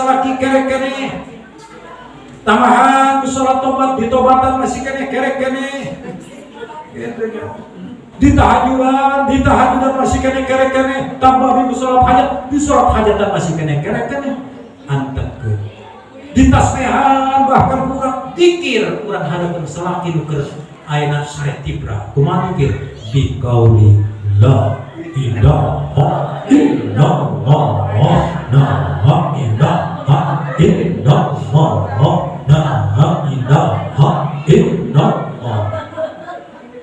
salaki kerek keneh. Tambahan ku salat tobat ditobatan masih keneh kerek keneh. Gitu ya. Ditahajudan masih keneh kerek keneh, tambah di salat hajat, di salat hajatan masih keneh kerek keneh. Antepkeun. Ditasbihan bahkan kurang dikir urang hadapan salaki nu keur ayeuna sare tibra. Kumaha dikir? Biqauli la ilaha illallah la ilaha illallah la ilaha illallah.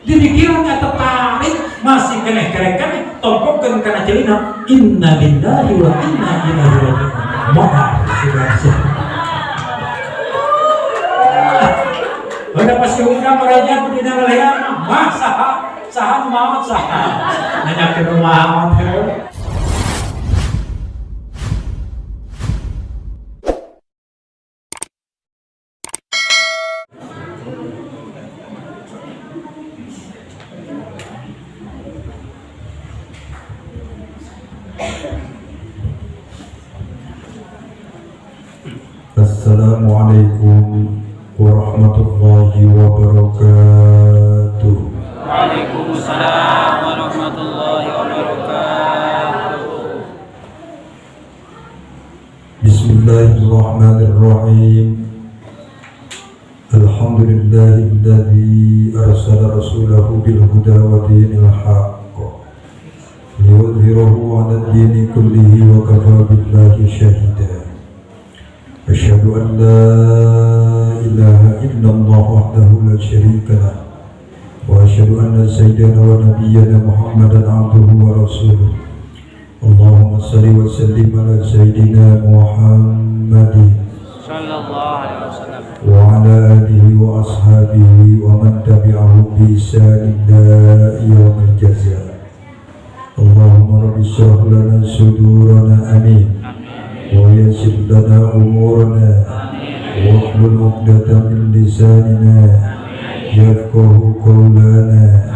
Didikirna tertarik masih keneh kerek keneh tompokeun kana celina inna lillahi wa inna ilaihi raji'un. Mohon sudah. Udah pasti undang meraja dina lelehan mah saha saha nu maot saha nanyakeun nu maot. Assalamualaikum warahmatullahi wabarakatuh. Waalaikumsalam warahmatullahi wabarakatuh. Bismillahirrahmanirrahim. Alhamdulillahilladzi arsala rasulahu bil huda wa dinil haqq liyudhhirahu 'alad dini kullihi wa kafa billahi shahida. Asyhadu an la ilaha illallah wahdahu la syarika lah wa asyhadu anna sayyidana wa nabiyyana Muhammadan abduhu wa rasuluh. Allahumma shalli wa sallim ala sayyidina Muhammadin sallallahu alaihi wasallam wa ala alihi wa ashabihi wa man tabi'ahu bi ihsanin ila yaumil jazaa. Allahumma rabbi shrah lana sudurana amin wa yassir lana umurana wahlul 'uqdatam min lisanina yafqahu qawlana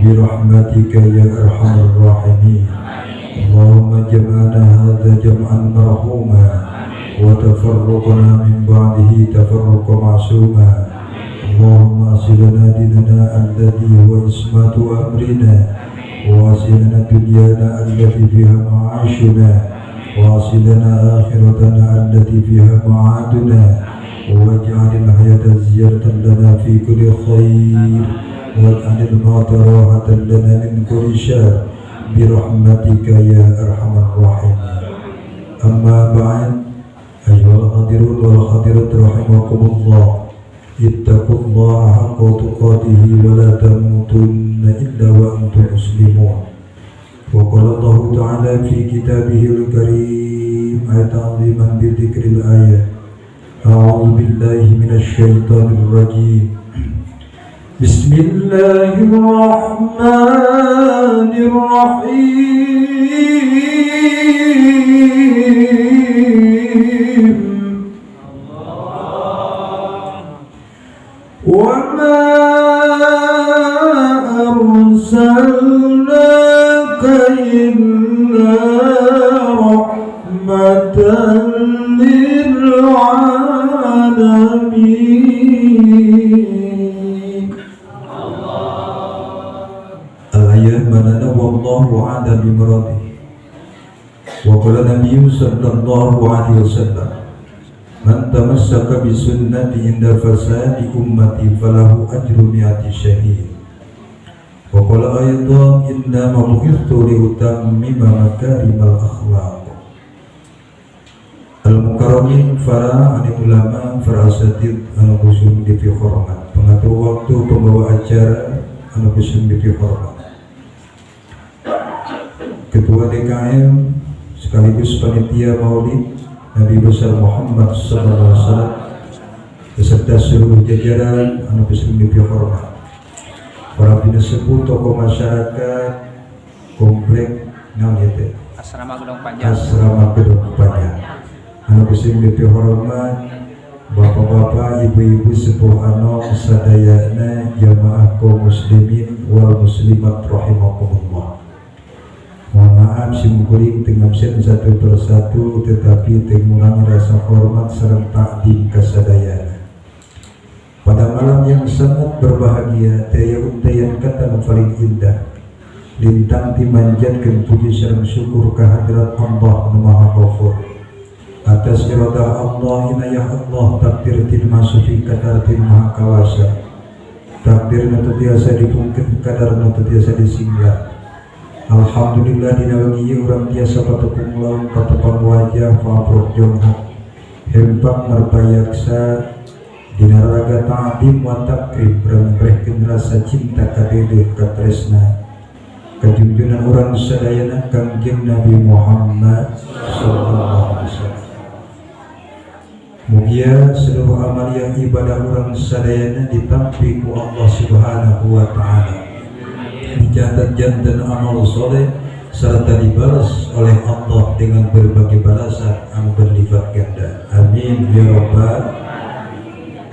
bi rahmatika ya arhamar rahimin. Allahumma jam'ana hadza jam'an marhuma wa tafarruqna min ba'dihi tafarruqan ma'suma. Allahumma aslihna dinana alladhi huwa ismatu amrina wa aslihna dunyana allati fiha ma'ashuna wa aslihna akhiratana allati fiha ma'aduna waj'alil hayata ziyadatan lana fi kulli khair waj'alil mauta rahatan lana min kulli syarr bi rahmatika ya arhamar rahimin. Amma ba'd, ayyuhal hadirun wal hadirat rahimakumullah. Ittaqullaha haqqa tuqatih wa la tamutunna illa wa antum muslimun. Wa qala Allahu ta'ala fi kitabihil karim ta'ziman bi dzikril ayat. A'udzu billahi minasy syaithanir rajim. Bismillahirrahmanirrahim. Wa ma arsalnaka illa rahmatan lil alamin. Al-ayat manana wallahu a'lam bi muradihi. Wa qala nabiyyu sallallahu alaihi wasallam, man tamassaka bi sunnati inda fasadi ummati falahu ajru mi'ati syahid. Wa qala aidan inna ma bu'ithtu li utammima makarimal akhlaq. Al-mukarramin para alim ulama, para asatid anu kusum dipi hormat, pengatur waktu, pembawa acara anu kusum dipi hormat, Ketua DKM sekaligus panitia Maulid Nabi besar Muhammad sallallahu alaihi wasallam beserta seluruh jajaran anu kusum dipi hormat, para pinesepuh, tokoh masyarakat komplek naon ieu teh Asrama Gedong Panjang, Asrama Gedong Panjang anu kusum dipi hormat, bapak-bapak, ibu-ibu, sepuh anom sadayana jamaah kaum muslimin wal muslimat rahimakumullah. Mohon maaf Maaf simkuring teu ngabsen satu persatu, tetapi teu ngurangi rasa hormat sareng takdim kasadayana. Pada malam yang sangat berbahagia, teu aya untaian kata nu paling indah lintang ti manjatkeun puji sareng syukur kehadirat Allah Nu Maha Ghafur. Atas iradah Allah, inayah Allah, takdir ti masufi kadar ti Maha Kawasa, takdir nu teu tiasa dipungkir, kadar nu teu tiasa disinggah. Alhamdulillah, dina wengi ieu urang tiasa patepung laung, patepang wajah, paprok jonghok, hempak merbayaksa dina raga ta'dim wa takrim, urang rasa cinta kadeudeuh katresna kajunjunan urang sadayana Kangjeng Nabi Muhammad sallallahu alaihi wasallam. Mugia seluruh amaliah ibadah urang sadayana ditampi ku Allah Subhanahu wa taala, dicatat janten amal soleh serta dibalas oleh Allah dengan berbagai balasan anu berlipat ganda. Amin ya rabbal.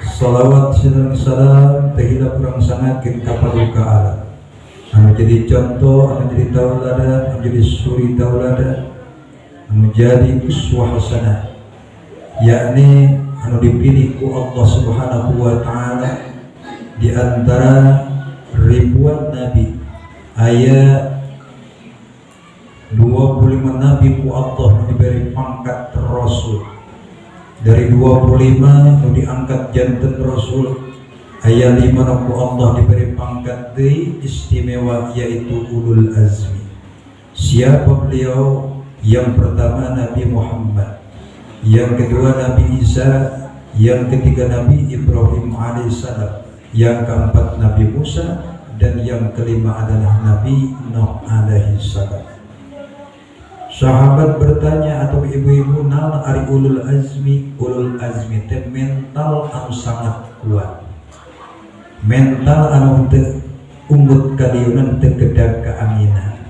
Salawat sareng salam teu hilap urang sanggakeun ka paduka alam anu jadi contoh, anu jadi tauladan, anu jadi suri tauladan, anu jadi uswah hasanah, yakni anu dipilih ku Allah Subhanahu wa taala di antara ribuan nabi. Aya 25 nabi ku Allah nu diberi pangkat rasul. Dari 25 nu diangkat janten rasul, aya 5 nu ku Allah diberi pangkat deui istimewa, yaitu ulul azmi. Siapa beliau? Yang pertama Nabi Muhammad, yang kedua Nabi Isa, yang ketiga Nabi Ibrahim alaihissalam, yang keempat Nabi Musa, dan yang kelima adalah Nabi Nuh alaihissalam. Sahabat bertanya atau ibu-ibu, naon ari ulul azmi? Ulul azmi teh mental anu sangat kuat, mental anu teu unggut kaliunan, teu kedag kaanginan,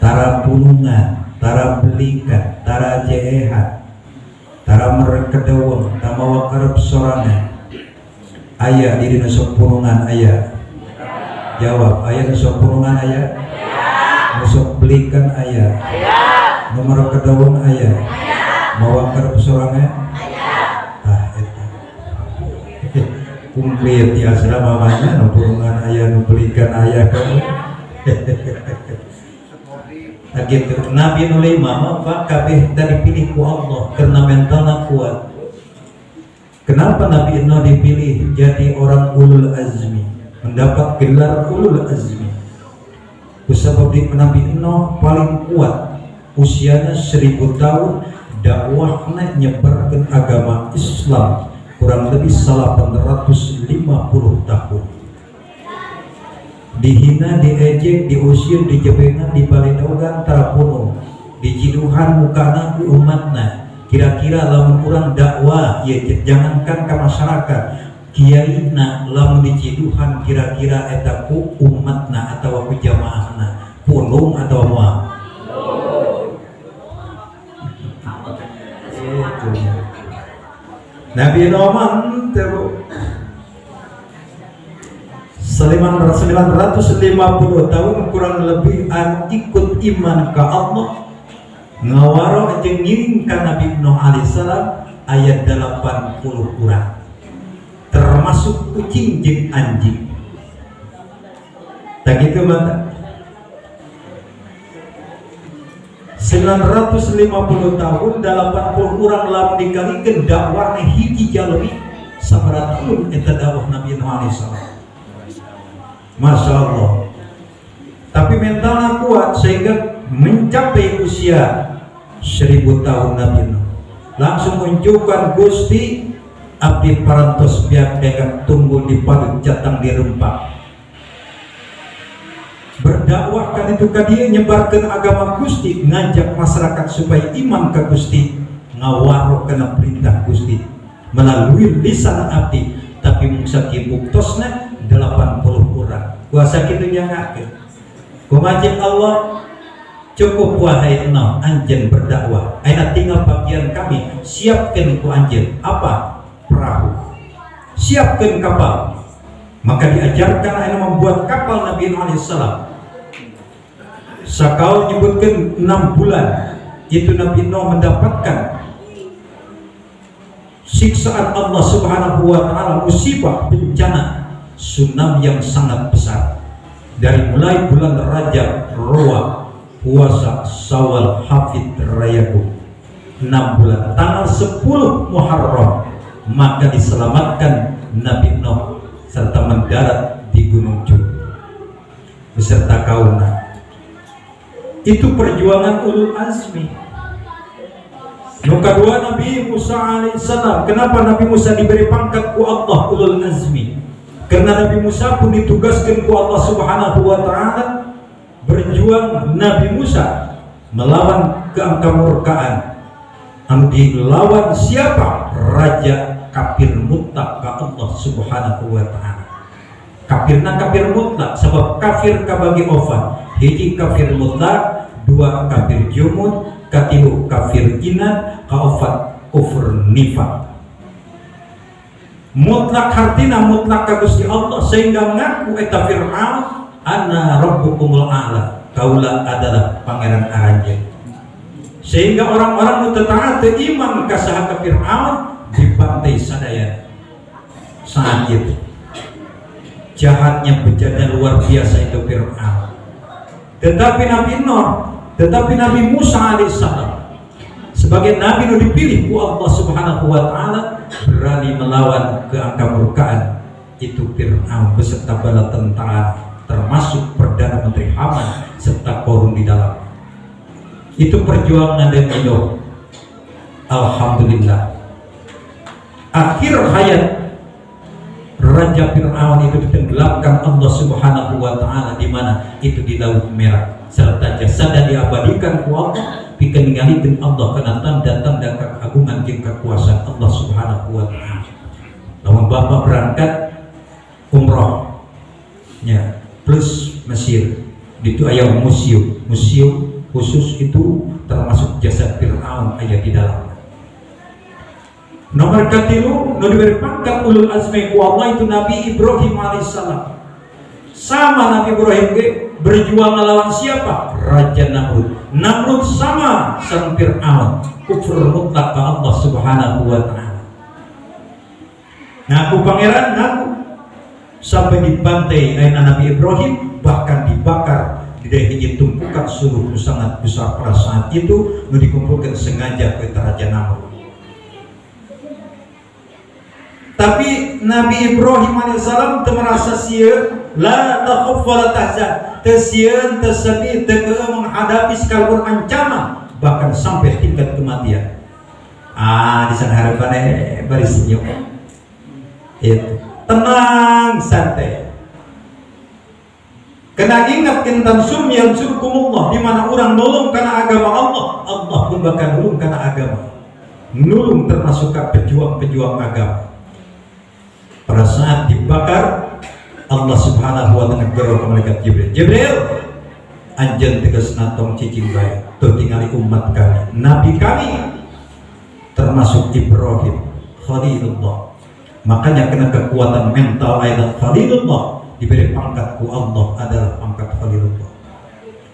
tara punungan, tara belikan, tara jeehan, tara merekedeweng, tamawa karep sorangan. Aya di dina sok punungan? Aya? Jawab, aya nu sok punungan? Aya? Nu sok belikan aya? Nu merekedeweng aya? Mawa karep sorangan? Tah, eta kumplit di asrama mamanya, nu punungan aya, nu belikan aya kan. Nah, gitu. Nabi nu lima mah, Pak, kabeh tadi dipilih ku Allah karena mentalnya kuat. Kenapa Nabi Nuh dipilih jadi orang ulul azmi, mendapat gelar ulul azmi? Kusabab di Nabi Nuh paling kuat, usianya 1000 tahun, dakwahnya nyebarkan agama Islam kurang lebih 850 tahun. Dihina, diejek, diusir, dijebengan, dibaledogan, tara punung, diciduhan mukana ku umatna. Kira-kira lamun urang dakwah ya, jangankan ke masyarakat, kiai na lamun diciduhan, kira-kira eta ku umatna atau ku jamaahna punung atau moal? Itu Nabi Nuh teh, Bu. 950 tahun kurang lebih anu ikut iman ke Allah, ngawaro jeung ngiring ka Nabi Nuh alaihissalam aya 80 urang, termasuk kucing jeung anjing. Tak gitu mata 950 tahun 80 urang, lamun dikalikan dakwahna hiji jalmi sabaraha tahun eta dakwah Nabi Nuh alaihissalam? Masya Allah. Tapi mentalnya kuat sehingga mencapai usia 1000 tahun Nabi Nuh langsung munculkan, "Gusti, abdi parantos biak pegang tunggul dipadut, jatang dirempak, berdakwahkan itu ka dia, nyebarkan agama Gusti, ngajak masyarakat supaya iman ke Gusti, ngawaro kana perintah Gusti melalui lisan abdi, tapi mung sakieu buktosna 80 orang." Kuasa kitu nyangakeun kumajib Allah, "Cukup wahai Nuh, anjeun berdakwah, ayeuna tinggal bagian kami. Siapkan ku anjeun apa? Perahu, siapkan kapal." Maka diajarkan ayeuna membuat kapal Nabi Nuh alaihissalam. Sakaul nyebutkan 6 bulan itu Nabi Nuh mendapatkan siksaan Allah Subhanahu wa taala, musibah bencana tsunami yang sangat besar. Dari mulai bulan Rajab, Roa, puasa, Sawal, Hafid, Rayagung, 6 bulan. Tanggal 10 Muharram maka diselamatkan Nabi Nuh serta mendarat di Gunung Jud beserta kaumnya. Itu perjuangan ulul azmi. Nu kadua, Nabi Musa alaihissalam. Kenapa Nabi Musa diberi pangkat ku Allah ulul azmi? Karena Nabi Musa pun ditugaskan ku Allah Subhanahu wa taala berjuang. Nabi Musa melawan keangkamurkaan anu dilawan siapa? Raja kafir mutlak ka Allah Subhanahu wa taala. Kafirna kafir mutlak, sebab kafir kabagi opat: hiji kafir mutlak, dua kafir jumud, katilu kafir inad, kaopat kufur nifak. Mutlak hartina mutlak ka Gusti Allah, sehingga ngaku eta Fir'aun, "Ana rabbukumul a'la," kaula adalah pangeran aranjeun, sehingga orang-orang nu teu taat, teu iman ka saha, ka Fir'aun, dibantai sadaya. Saat itu jahatnya, bejatnya luar biasa itu Fir'aun. Tetapi Nabi Nuh, tetapi Nabi Musa alaihissalam sebagai nabi nu dipilih ku Allah Subhanahu wa taala berani melawan keangkamurkaan itu Fir'aun beserta bala tentara, termasuk Perdana Menteri Haman serta Korun di dalam. Itu perjuangan dan hidup. Alhamdulillah, akhir hayat Raja Fir'aun itu ditenggelamkan Allah Subhanahu wa taala. Di mana itu? Di Laut Merah, serta jasada diabadikan ku Allah pikeun ningali Allah kana tanda-tanda keagungan jeung kekuasaan Allah Subhanahu wa taala. Lamun Bapak berangkat umroh ya plus Mesir, itu aya museum, museum khusus itu termasuk jasad Fir'aun aya di dalam. Nomor katilu nu diberi pangkat ulul azmi ku Allah itu Nabi Ibrahim alaihissalam. Sama Nabi Ibrahim ge berjuang melawan siapa? Raja Namrud. Namrud sama sang Fir'aun, kufur mutlak ke Allah Subhanahu wa taala. Ngaku pangeran, ngaku sampai dibantai ayeuna Nabi Ibrahim, bahkan dibakar di hiji tumpukan suluh sangat besar pada saat itu nu dikumpulkan sengaja ke Raja Namrud. Tapi Nabi Ibrahim alaihissalam teu merasa sieun, la takhaf wa la tahzan. Teu sieun, teu sedih, teu menghadapi sekalipun ancaman, bahkan sampai tingkat kematian. Ah, di sana harapan bari senyum. Itu. Tenang, santai. Kena ingat in tansur yansurkumullah, di mana orang nolong karena agama Allah, Allah pun bakal nulung karena agama. Nulung termasuk pejuang-pejuang agama. Pada saat dibakar, Allah Subhanahu wa taala ke malaikat Jibril. "Jibril, anjeun tegasna tong cicing bae. Tuh tingali umat kami, nabi kami termasuk Ibrahim Khalilullah." Makanya kena kekuatan mental ayat Khalilullah diberi pangkat ku Allah adalah pangkat Khalilullah.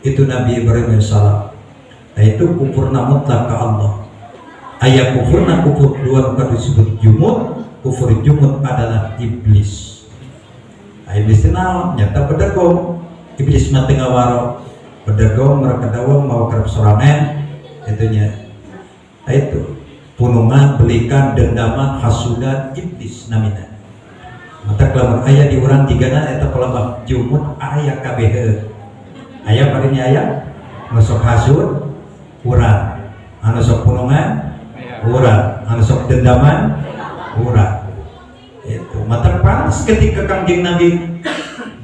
Itu Nabi Ibrahim salam. Nah, itu kufurna mutlak ke Allah. Ayat kufurna kufur dua bukan disebut jumud. Kufur jumud adalah iblis. Nah, iblis itu naon? Nyata bedegong. Iblis mah teu ngawaro. Bedegong mereka dawang mau kerap sorangan itunya. Nah, itu punungan, belikan, dendaman, hasudan, iblis namina. Mata lamun aya di urang jigana eta pelebah jumud aya kabeh. Aya padinya aya nu sok hasud urang, anu sok punungan urang, anu sok dendaman urang. Itu mata panas ketika Kangjeng Nabi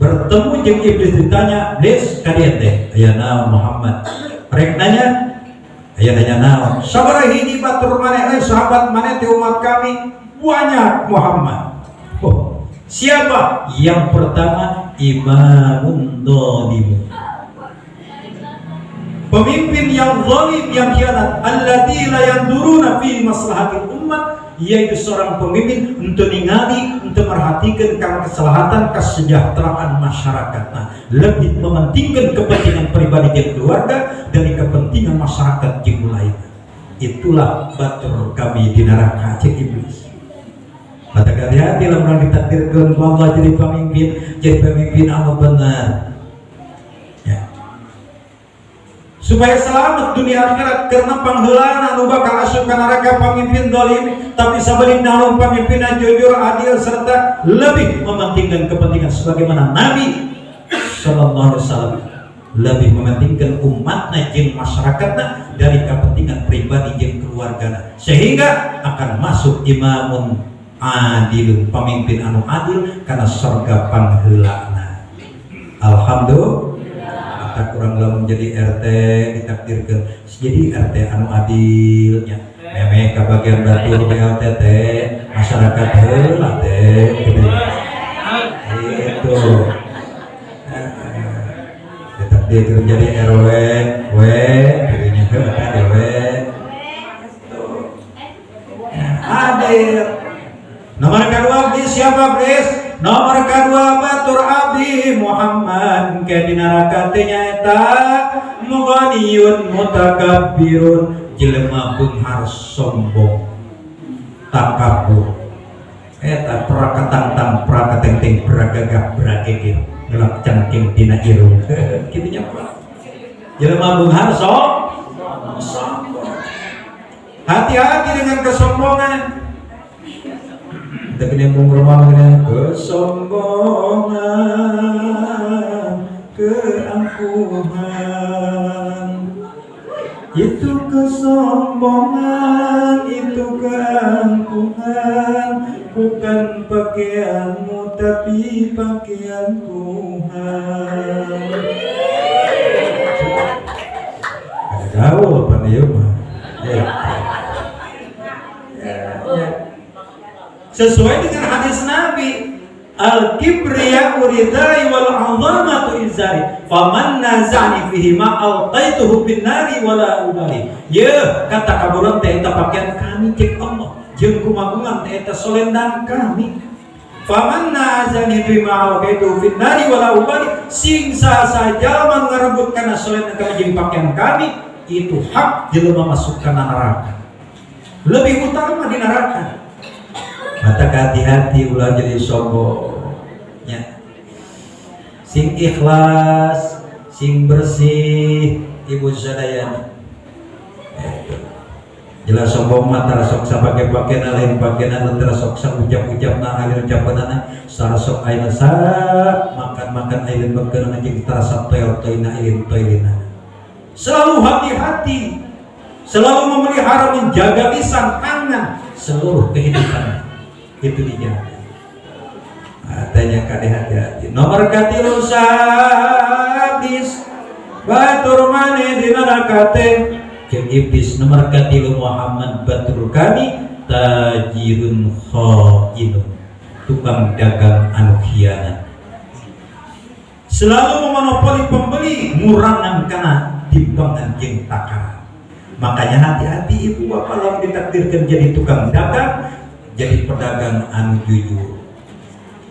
bertemu jeung iblis ditanya, "Lis, ka dieu teh aya naon, Muhammad?" Rek nanya, aya nanya naon? "Sabaraha hiji batur maneh, eh, sahabat maneh teh umat kami banyak, Muhammad." Oh, siapa? Yang pertama imamun dolimun. Pemimpin yang zalim, yang khianat, الذي لا ينظرون في مصلحة الأمة, yaitu seorang pemimpin untuk ningali, untuk merhatikan keselahatan, kesejahteraan masyarakat. Nah, lebih mementingkan kepentingan pribadi dan keluarga dari kepentingan masyarakat jeung lain. Itulah batur kami di neraka, cek iblis. Maka hati-hati lamun ditakdirkan ku Allah jadi pemimpin anu benar. Ya. Supaya selamat dunia akhirat, karena pangheulana anu bakal asup ka neraka pamimpin zalim, tapi sabalikna anu pamimpinna jujur, adil, serta lebih mementingkan kepentingan sebagaimana Nabi sallallahu alaihi wasallam lebih mementingkan umatna jeung masyarakatna dari kepentingan pribadi jeung keluargana, sehingga akan masuk إمام عادل, pemimpin anu adil, karena surga pangheulana. Alhamdulillah. Kita kurang lamun jadi RT, ditakdirkan jadi RT anu adilnya, memeh kabagian batur BLT teh masyarakat heula teh gitu. Itu ditakdirkan jadi RW W dirinya heula kan RW adil. Nomor kedua abdi siapa, Bris? Nomor kedua batur abdi Muhammad ke di neraka teh nyaeta مغني متكبر, jelema beunghar, sombong, takabur, eta prakatangtang, prakatengteng, pragagah, bragegeh, ngelak cangking dina irung kitu nya. Jelema beunghar sombong, hati-hati dengan kesombongan. Kita kena rumah kena kesombongan, keangkuhan. Itu kesombongan, itu keangkuhan, bukan pakaianmu tapi pakaian Tuhan. Ada gaul pan ieu mah. Ya. Ya, ya. Sesuai dengan hadis Nabi, الكبرياء ردائي والعظمة إزاري فمن نازعني فيهما ألقيته في النار ولا أبالي. Ye, katakaburan teh eta pakaian kami cek Allah, jeung kumagungan teh eta solendang kami. فمن نازعني فيهما ألقيته في النار ولا أبالي. Sing saha jalma ngarebut kana solendang kami jeung pakaian kami, itu hak jelema masuk kana neraka. Lebih utama di neraka. Mata hati-hati ulah jadi sombong ya. Sing ikhlas, sing bersih ibu sadayana. Jelas sombong mah tara sok sapake-pake, lain pakaian, tara sok saucap-ucapna, lain ucapanana, tara sok ayeuna sa makan-makan ayeuna beukeunan jeung tara sok toel-toelna ayeuna toelina. Selalu hati-hati, selalu memelihara, menjaga lisan, tangan, seluruh kehidupan itu dijaga. Tanya kade hati-hati. Nomor katilu sabis batur maneh di neraka teh jeung iblis, nomor katilu Muhammad batur kami تاجر خائن, tukang dagang anu khianat, selalu memonopoli pembeli, ngurangan kana timbangan jeung takaran. Makanya hati-hati ibu bapak lamun ditakdirkan jadi tukang dagang, jadi pedagang anu jujur,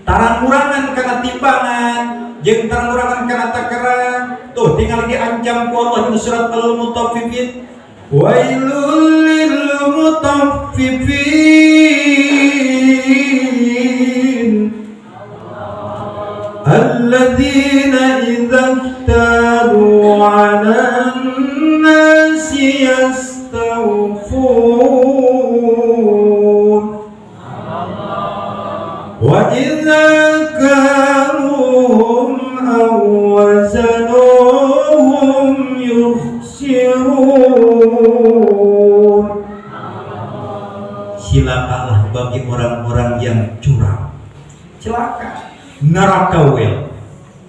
tara ngurangan kana timbangan jeung tara ngurangan kana takaran. Tuh tinggal diancam ku Allah di surat Al-Mutaffifin, ويل للمطففين الذين إذا اكتالوا على الناس يستوفون وإذا كالوهم أو وزنوهم يخسرون. Cilakalah bagi orang-orang yang curang, celaka neraka wel.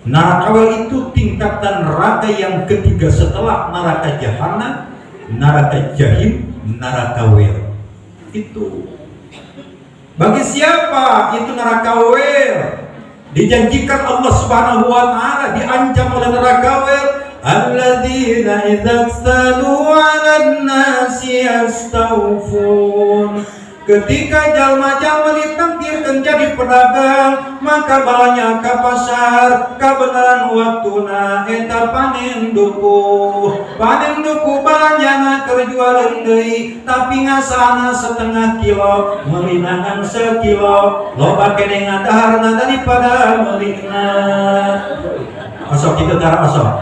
Neraka wel itu tingkatan neraka yang ketiga setelah neraka jahanam, neraka jahim, neraka wel. Itu bagi siapa itu neraka wel? Dijanjikan Allah Subhanahu wa taala, diancam oleh neraka wel. الذين إذا اكتالوا على الناس يستوفون. Ketika jalma-jalma ditakdirkan jadi pedagang, maka balanja ke pasar kebenaran waktuna eta panen duku, panen duku, balanjana keur jualan deui, tapi ngasana setengah kilo, meulina ngan sekilo. Loba keneh ngadaharna daripada meulina. Osok kitu tara osok?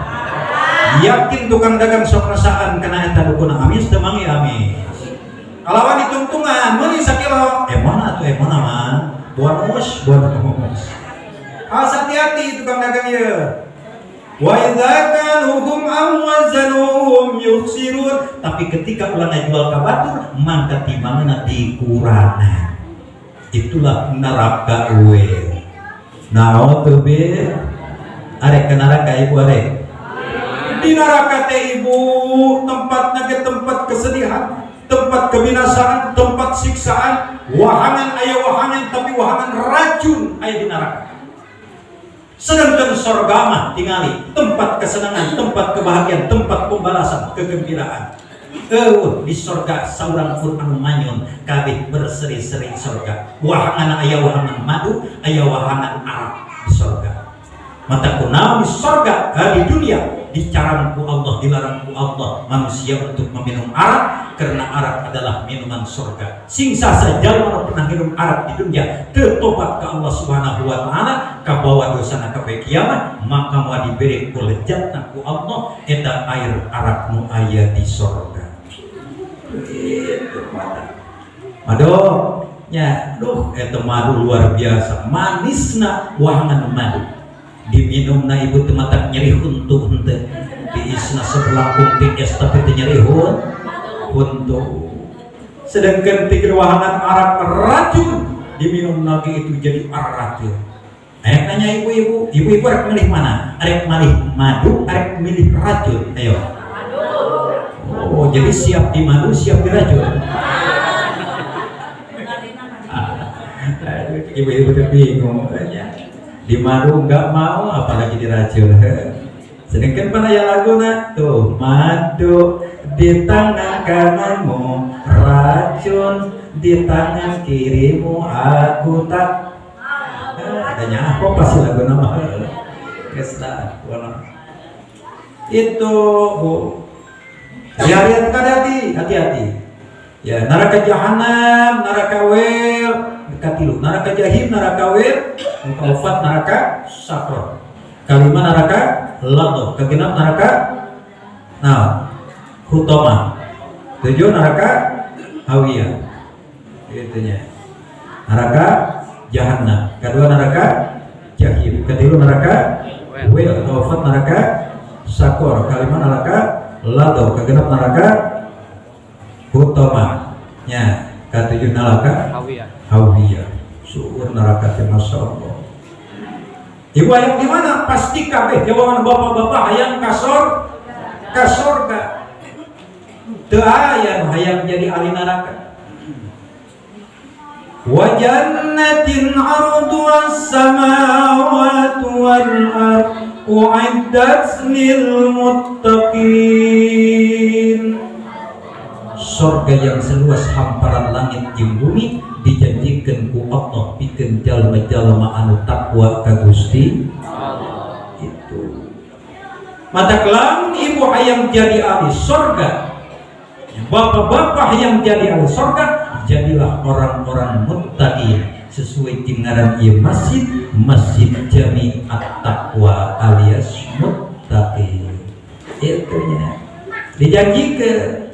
Yakin tukang dagang sok rasaan kana eta dukuna amis teu mangi amis. Kalawan ditungtungan meuli sakilo, eh mana tuh, eh mana mah bonus bonus. Awas, hati-hati tukang dagang ya. وإذا كالوهم أو وزنوهم يخسرون. Tapi ketika ulah ngajual ka batur, mangka timbanganna dikurangan. Itulah neraka we. Naudzubillah. Arek ke neraka, Ibu, arek? Di neraka teh, Ibu, tempatnya ke tempat kesedihan, tempat kebinasaan, tempat siksaan, wahangan aya wahangan, tapi wahangan racun aya di neraka. Sedangkan surga mah tingali tempat kesenangan, tempat kebahagiaan, tempat pembalasan, kegembiraan. Di surga saurang pun anu manyun, kabeh berseri-seri surga. Wahangan aya wahangan madu, aya wahangan arak di surga. Mata kunaon di surga, di dunia dicarang ku Allah, dilarang ku Allah manusia untuk meminum arak, karena arak adalah minuman surga. Sing saja jalma pernah minum arak di dunia teu tobat ke Allah Subhanahu wa Taala, kabawa dosana ka kiamat, maka mau diberi ku lejatna ku Allah eta air arak nu aya di surga. Itu mata madu nya, duh, eta madu luar biasa manisna. Wahangan madu diminum na, Ibu, teu matak nyeri huntu henteu. Tiisna sebelangkung tiis, tapi teu nyeri huntu. Sedangkan tiga wahangan arak racun diminum lagi itu jadi arak racun. Arek nanya ibu-ibu, ibu-ibu arek milih mana? Arek milih madu, arek milih racun? Ayo. Oh, jadi siap di madu, siap di racun. Ah, ibu-ibu tuh bingung ya. Di madu nggak mau, apalagi diracun. Sedangkan pada ya lagu tuh, madu di tangan kananmu, racun di tangan kirimu, aku tak. Adanya apa pasti lagu nama. Geus lah, itu, Bu. Ya, lihat, hati-hati, hati-hati. Ya, neraka jahanam, neraka wel, katilu, neraka jahim, neraka wel, kaopat neraka sakor. Kalima neraka ladho, kegenap neraka nah hutoma. Tujuh neraka hawiyah. Itunya. Neraka jahanam, kedua neraka jahim, ketilu neraka wel, kaopat neraka sakor, kalima neraka ladho, kegenap neraka hutoma. Ya, ketujuh neraka Hawiyah. Hawiyah. Suur neraka teh, Masya Allah. Ibu hayang di mana? Pasti kabeh jawaban bapak-bapak hayang ka sorga. Teu aya nu hayang jadi ahli neraka. وجنة عرضها السماوات والأرض أعدت للمتقين. Sorga yang seluas hamparan langit jeung bumi dijanjikan ku Allah pikeun jalma-jalma anu takwa ka Gusti itu. Mata lamun ibu hayang jadi ahli sorga, bapak-bapak yang jadi ahli sorga, jadilah orang-orang muttaqin sesuai dengan ieu masjid, Masjid Jami At-Taqwa alias muttaqin. Itunya dijanjikan.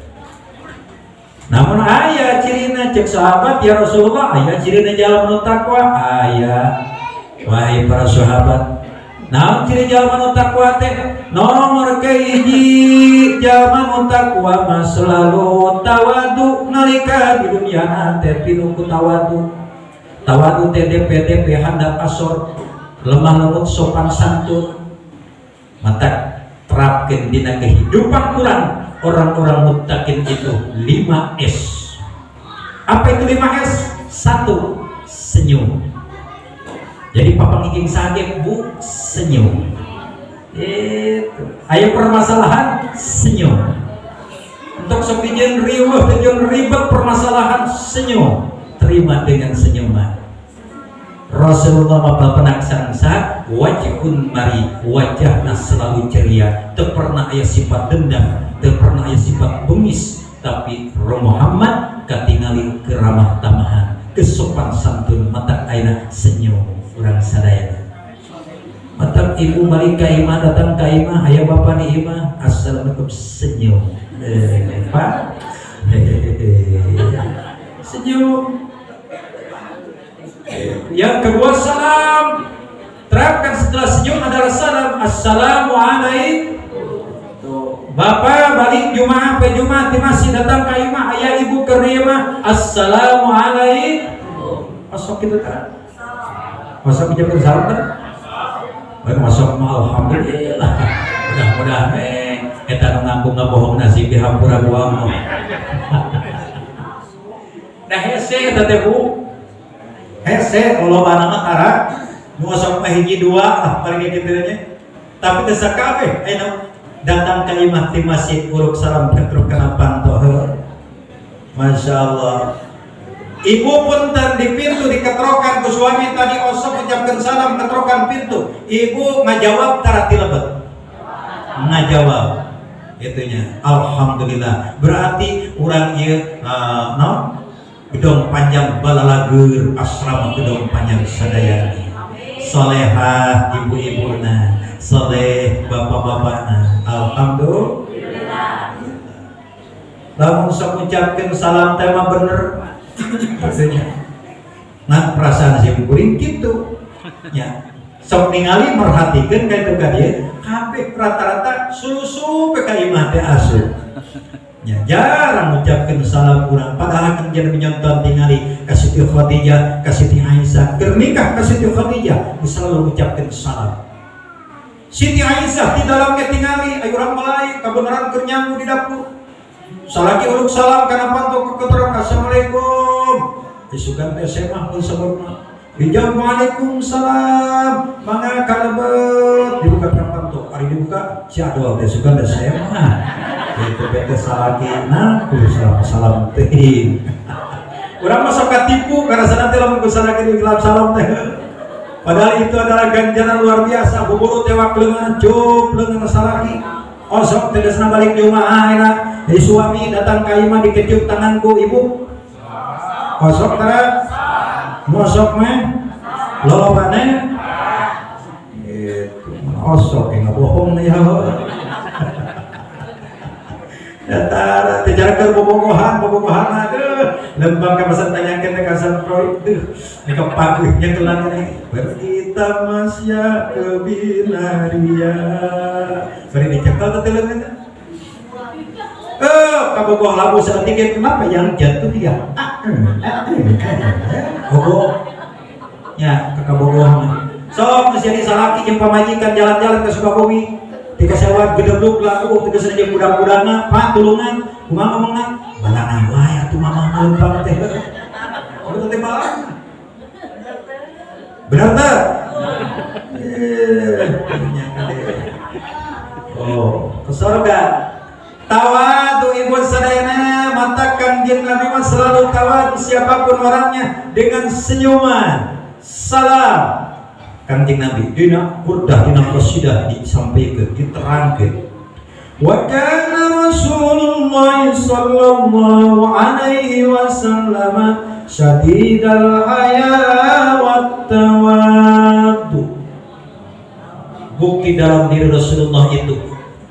Namun aya cirina, cek sahabat, "Ya Rasulullah, aya cirina jalma nu takwa?" "Aya, wahai para sahabat." Naon ciri jalma nu takwa teh? Nomor kahiji, jalma nu takwa mah selalu tawadu. Nalika di dunia teh pinuh ku tawadu. Tawadu teh DP DP, handap asor, lemah lembut, sopan santun. Mata terapkan dina kehidupan urang, orang-orang muttaqin itu 5S. Apa itu 5S? Satu, senyum. Jadi papanggih saha ge, Bu, senyum. Itu aya permasalahan, senyum. Untuk sok dijieun riweuh, dijieun ribet permasalahan, senyum, terima dengan senyuman. Rasulullah mah penak sangsa wajhun mari, wajahna selalu ceria, teu pernah aya sifat dendam, teu pernah aya sifat bengis, tapi Roh Muhammad katingali keramah tamahan, kesopan santun, mata aina senyum urang sadayana. Mata ibu balik ka imah, datang ka imah, aya bapak di imah, assalamualaikum, senyum, eh, pak, senyum. Yang kedua, salam. Terapkan setelah senyum adalah salam. Assalamualaikum. Tuh. Bapak balik Jumat pe Jumat di masjid, datang ke imah, aya ibu ke imah, assalamualaikum. Masuk gitu kan? Masuk ucapkan salam kan? Baik, masuk mah alhamdulillah. Mudah-mudahan eta nu ngaku ngabohong nasib dihampura ku Allah. Nah, hese eta teh, Bu. Hese lolobana mah tara nu osok mah hiji dua ah paling kitu nya. Tapi teu sakabeh aya datang ka imah ti masjid uruk salam petruk kana panto. Masya Allah. Ibu punten, di pintu diketrokan ku suami tadi, osok ucapkan salam, ketrokan pintu. Ibu ngajawab tara ti lebet? Ngajawab. Itunya. Alhamdulillah. Berarti urang ieu no? Gedong Panjang balalageur, asrama Gedong Panjang sadayana. Solehah ibu-ibuna, soleh bapak-bapakna. Alhamdulillah. Lamun sok ucapkeun salam teh mah bener. Maksudnya ngan perasaan si kuring gitu ya, sok ningali merhatikan ka itu ka dieu, kabeh rata-rata sulusu ka imah teh asup ya, jarang ngucapkeun salam urang, padahal kan jadi menyonton tingali ka Siti Khadijah, ka Siti Aisyah. Keur nikah ka Siti Khadijah selalu ngucapkeun salam. Siti Aisyah di dalam tingali ayo urang mulai kabeneran keur nyangu di dapur. Salaki uruk salam kana panto, keketerak, assalamualaikum. Isukan teh semah pun sebelumna. Dijawab waalaikumsalam. Mangga kalebet, dibuka kana panto. Ari dibuka si adol teh sugan teh semah. Itu bete salaki nah kudu salam salam teh. Urang mah sok katipu karena sana teh lamun ku salaki di salam teh. Padahal itu adalah ganjaran luar biasa. Buburu tewak leungeun, cup leungeun salaki. Osok tegasna balik di rumah enak. Jadi suami datang ke imah dikecup tanganku ibu. Osok tara? Mosok meh? Lolobane? Itu osok yang bohong nih ya. Datara teh keur bobogohan, bobogohan aduh. Lembang ka masa tanyakeun ka San Proy, duh. Ini kepageuhnya kelan ini. Pergi tamasya ke Binaria. Bari dicekel teh leungeun. Eh, kabogoh labu saeutik, kenapa yang jatuh ya? Ah, eh, eh, eh, Bogo. Ya, kekabogohan. Sok geus jadi salaki jeung pamajikan jalan-jalan ke Sukabumi. Tika sewa gedebluk laku, tika jeung budak-budakna, Pak, tulungan, kumaha ngomongna? Balana wae atuh mama lempang teh. Oh, teh balana. Benar teh? Eh, oh, ke surga. Tawadu ibu sadayana, mata Kanjeng Nabi mah selalu tawadu siapapun orangnya dengan senyuman. Salam. Kanjeng Nabi dina burdah, dina qasidah disampaikan, diterangkan. Wa kana Rasulullah sallallahu alaihi wasallam syadidal haya wat tawaddu. Bukti dalam diri Rasulullah itu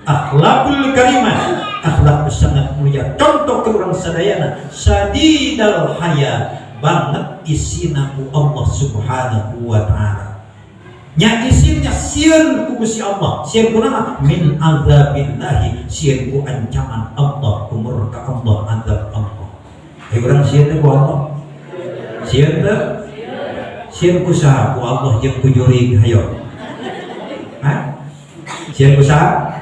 akhlakul karimah, akhlak sangat mulia. Contoh ke orang sadayana, syadidal haya, banget isina ku Allah Subhanahu wa taala. Nya isinnya sieun ku Gusti Allah. Sieun kunaon? Min azabillahi, sieun ku ancaman Allah, ku murka Allah, azab Allah. Eh, urang sieun teh ku Allah? Sieun teh? Sieun ku saha? Ku Allah jeung ku jurig, hayo. Hah? Sieun ku saha?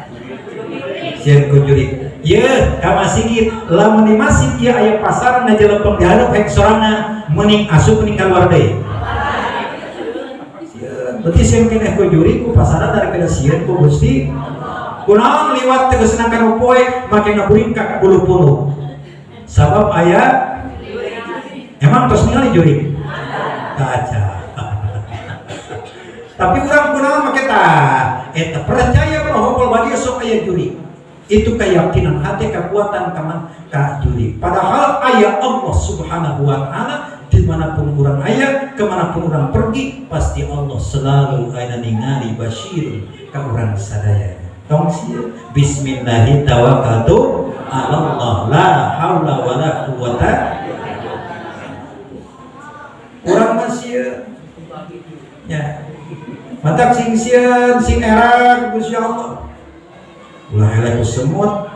Sieun ku jurig. Ye, ka masjid, lamun di masjid ieu aya pasaran ngajelempeng di hareup, hek sorana mending asup mending keluar deui. Sieun. Berarti sieun keneh ku jurig, ku pasaran, daripada sieun ku Gusti. Kunaon liwat tegasna kana poe make ngaburingkak bulu punduk? Sabab aya. Emang tos ningali jurig? Kaca. Tapi urang kunaon make tah? Eta percaya bahwa pol badi sok aya jurig. Itu keyakinan hati, kekuatan kaman ka jurig. Padahal aya Allah Subhanahu wa Ta'ala. Dimanapun urang aya, kemanapun urang pergi, pasti Allah selalu aya ningali, basir ka urang sadaya. Tong sieun. Bismillahi tawakkaltu ala Allah, la haula wala quwata. Urang mah sieun ya, matak sing sieun, sing era Gusti Allah. Ulah eleh ku semut.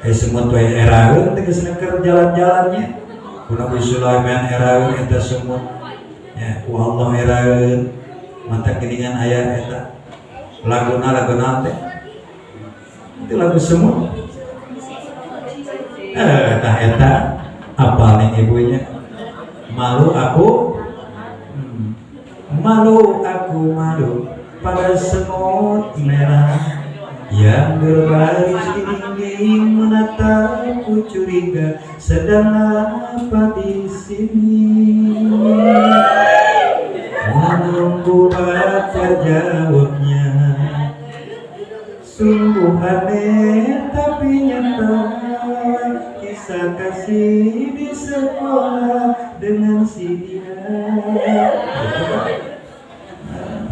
Eh, semut wae eraeun tegasna keur jalan-jalannya. Ku Nabi Sulaiman eraeun eta semut ya, ku Allah eraeun. Matak geuningan aya eta laguna, lagu teh itu lagu semut. Eh, eta eta apal nih ibunya. Malu aku, malu aku, malu pada semut merah yang berbaris di dinding, menatapku curiga, sedang apa di sini, menunggu baca jawabnya. Sungguh aneh tapi nyata, kisah kasih di sekolah dengan si dia.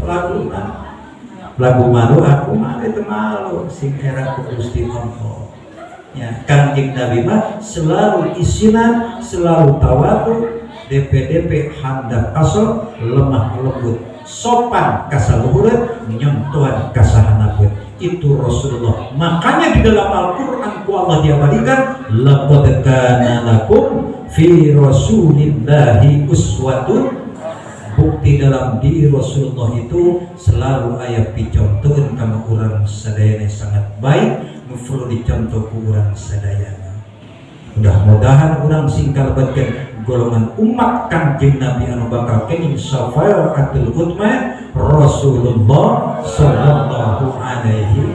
Lagu lagu malu aku malu itu, malu sing era ku Gusti Allah ya. Kanjeng Nabi mah selalu isinan, selalu tawadu, DPDP handap asor, lemah lembut, sopan kasaluhureun, nyontohan kasahanapeun. Itu Rasulullah. Makanya di dalam Al-Quran ku Allah diabadikan, laqad kana lakum fi rasulillahi uswatun. Bukti dalam diri Rasulullah itu selalu aya picontohan kama urang sadayana, sangat baik nu perlu dicontoh ku urang sadayana. Mudah-mudahan urang sing kalebetkeun golongan umat Kanjeng Nabi anu bakal kenging syafaatul udzma Rasulullah sallallahu alaihi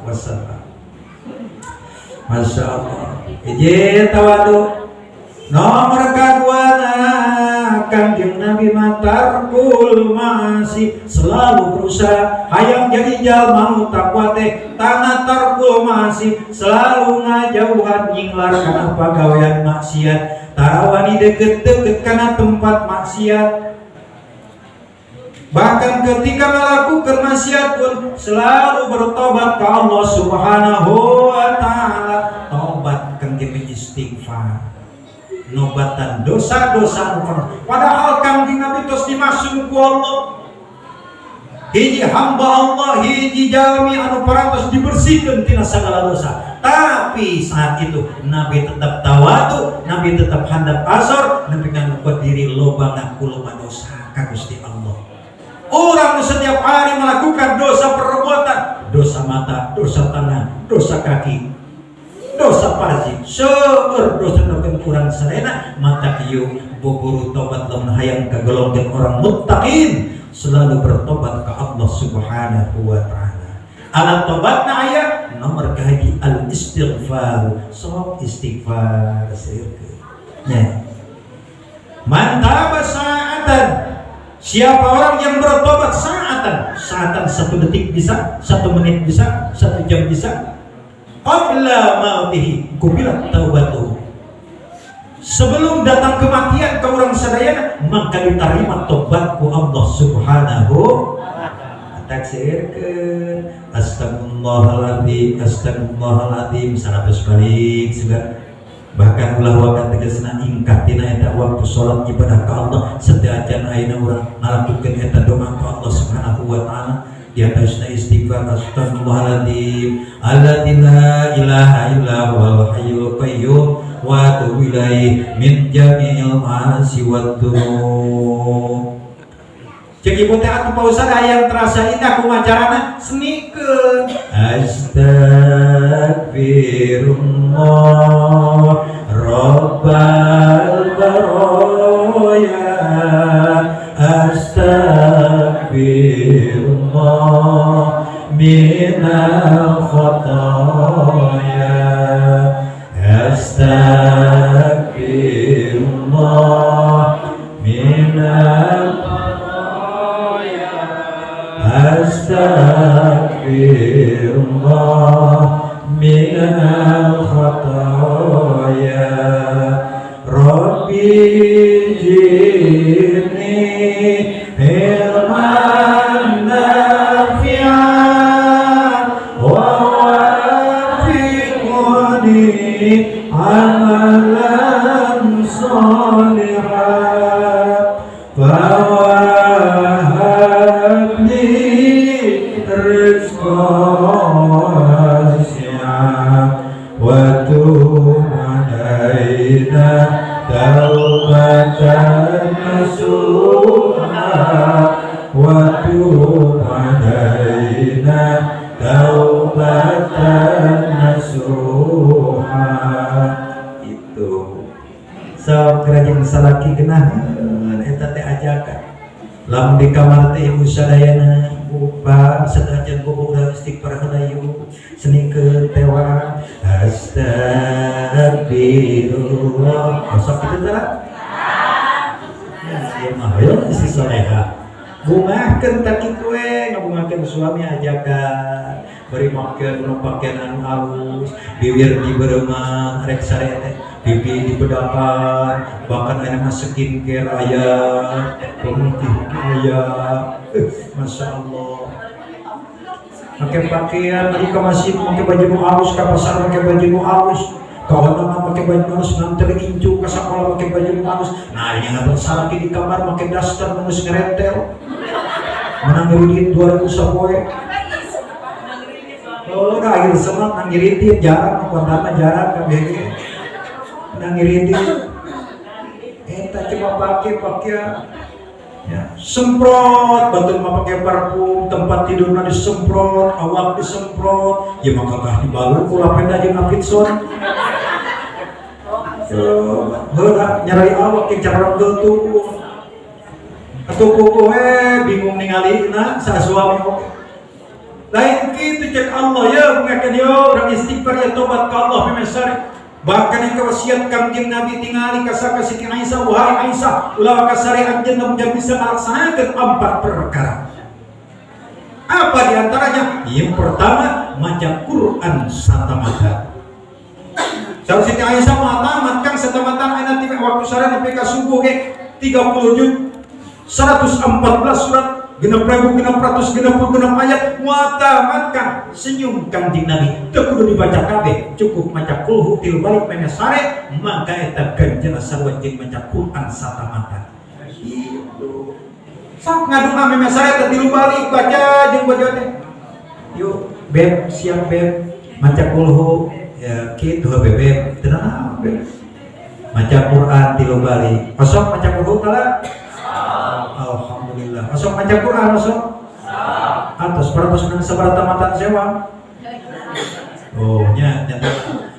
wasallam. Masya Allah. Ije tawadu. Nomor kedua, Kanjeng Nabi mah tarkul ma'asi, selalu berusaha hayang jadi jalma nu takwa teh tanah tarkul ma'asi, selalu ngajauhan, nyinglar kana pagawean maksiat, tara wani deket-deket kana tempat maksiat. Bahkan ketika melakukan maksiat pun selalu bertobat ke Allah Subhanahu wa Ta'ala. Tobat kanjeng istighfar, nobatan dosa-dosa. Padahal Kanjeng Nabi tos dimasuk ku Allah hiji hamba Allah, hiji jalmi anu parantos dibersihkan tina segala dosa. Tapi saat itu Nabi tetap tawadu, Nabi tetap handap asor, Nabi ngaku diri loba ngaku loba dosa ka Gusti Allah. Orang setiap hari melakukan dosa perbuatan, dosa mata, dosa tangan, dosa kaki, dosa parji, seueur dosa nu kurang sadayana. Mata kieu buburu tobat lamun hayang kagolongan orang muttaqin, selalu bertobat ke Allah Subhanahu wa Taala. Alat tobatna aya nomor kahiji, al istighfar. Sok istighfar seueur nya. Man taba sa'atan. Siapa orang yang bertobat sa'atan, sa'atan satu detik bisa, satu menit bisa, satu jam bisa, qabla mautihi qubilat taubatuhu. Sebelum datang kematian ke orang sadayana, maka diterima tobatku Allah Subhanahu. Taksirkeun astagfirullahaladzim, astagfirullahaladzim 100 balik juga. Bahkan ulah waka tegasna ingkah tina eta waktu sholat ibadah ka Allah. Setiap ayeuna urang ngalakukeun eta doa ka Allah Subhanahu wa Taala, di atasna istighfar, astagfirullahaladzim alladzi la ilaha illa huwal hayyul qayyum wa atubu ilaih min jami'il ma'asi wad dzunub. Cek ibu teh, atuh Pak Ustaz, hayang terasa indah, kumaha carana? Senikeun astagfirullah rabbal baraya, astagfirullah. minal khotoya. Astagfirullah minal khotoya. Astagfirullah minal khotoya. Rabbi zidni ilman nafi'an wa wafiqni amalan sholihan fa li rizqan wasi'an wa tub alaina taubatan nasuha wa tub alaina taubatan nasuha. Itu sok rajin salaki genaheun eta teh ajakan. Lamun di kamar teh ibu sadayana buka sanajan bubuk dan istighfar heula yuk senikeun tewa astagfirullah. Sok kitu teh ya ieu mah hoyong istri soleha. Bungahkeun tah kitu we, ngabungahkeun suami ajakan bari makeun nu pakaian anu alus, bibir diberemang rek sare teh, pipi dibedakan, bahkan aya mah skincare aya, pemutih aya. Masya Allah. Pakai pakaian bari ka masjid make baju nu alus, ka pasar make baju nu alus, ka kondangan make baju nu alus, nganter incu ka sakola make baju nu alus. Nah, yang ngaban salaki di kamar make daster nu geus ngerentel. Menang ngiridit 2000 sapoe. Oh, dah akhir semak nang ngiridit jarang kondangan jarang kabeh. Nang ngiridit. Eta cuma pakai pakaian ya, semprot batur mah pakai parfum, tempat tidurna disemprot, awak disemprot, ya maka kah dibalur ku lapenda jeung Afitson. Heula nyarai awak ke cara tuh. Atuh kuku we bingung ningalina sa suami oge. Lain kitu cek Allah ya mengakeun yo urang istighfar ya tobat ka Allah pemesari. Bahkan yang kewasiat Kangjeng Nabi tingali kasaka Siti Aisyah, wahai Aisyah, ulah kasari anjeun lamun bisa ngalaksanakeun empat perkara. Apa diantaranya? Yang pertama, maca Quran satamata. Saur Siti Aisyah mah tamat kang satamatan ayeuna ti waktu sare nepi ka subuh ge 30 juz 114 surat 6666 ayat muatamatkan. Senyum Kangjeng Nabi, teu kudu dibaca kabeh, cukup maca kulhu til balik mene sare, maka eta ganjaran sarua jeung maca Quran satamatan. Itu sok ngadoa meme sare teh tilu balik baca jeung baca teh. Yuk beb, siap beb maca kulhu ya kitu beb, tenang beb maca Quran tilu balik. Osok maca kulhu tala. Alhamdulillah. Osok maca Quran osok. Atos paratos menang sabaraha tamatan sewa. Oh nya nyata.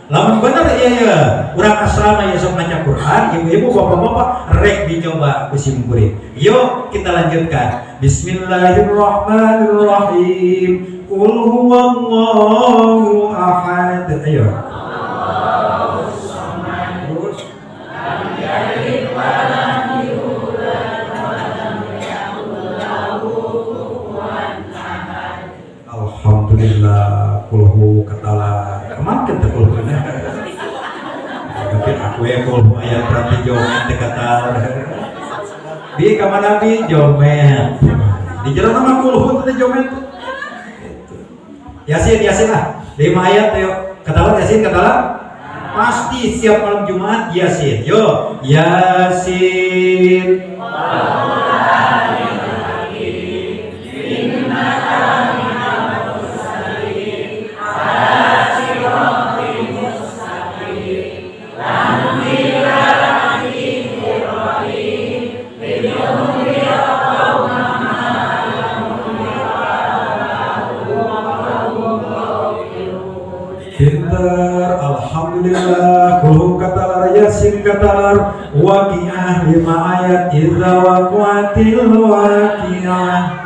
Lamun bener iya ya. Urang asrama ya sok maca Quran, ibu-ibu bapak-bapak rek dicoba ku sim kuring. Yuk kita lanjutkan. Bismillahirrahmanirrahim. Qul huwallahu ahad. Ayo. Terus. Alhamdulillah kulhu ketala kemana kita kulhu tapi aku ya kulhu ayat berarti jomen dekatal di kamar Nabi jomen di jalan nama kulhu itu jomen tuh Yasin Yasin lah 5 ayat yuk ketahuan Yasin ketahuan pasti siap malam Jumat Yasin yo Yasin. Pinter, alhamdulillah. Kulhu katalar, yasin katalar, waqiah 5 ayat, idza waqa'atil waqiah.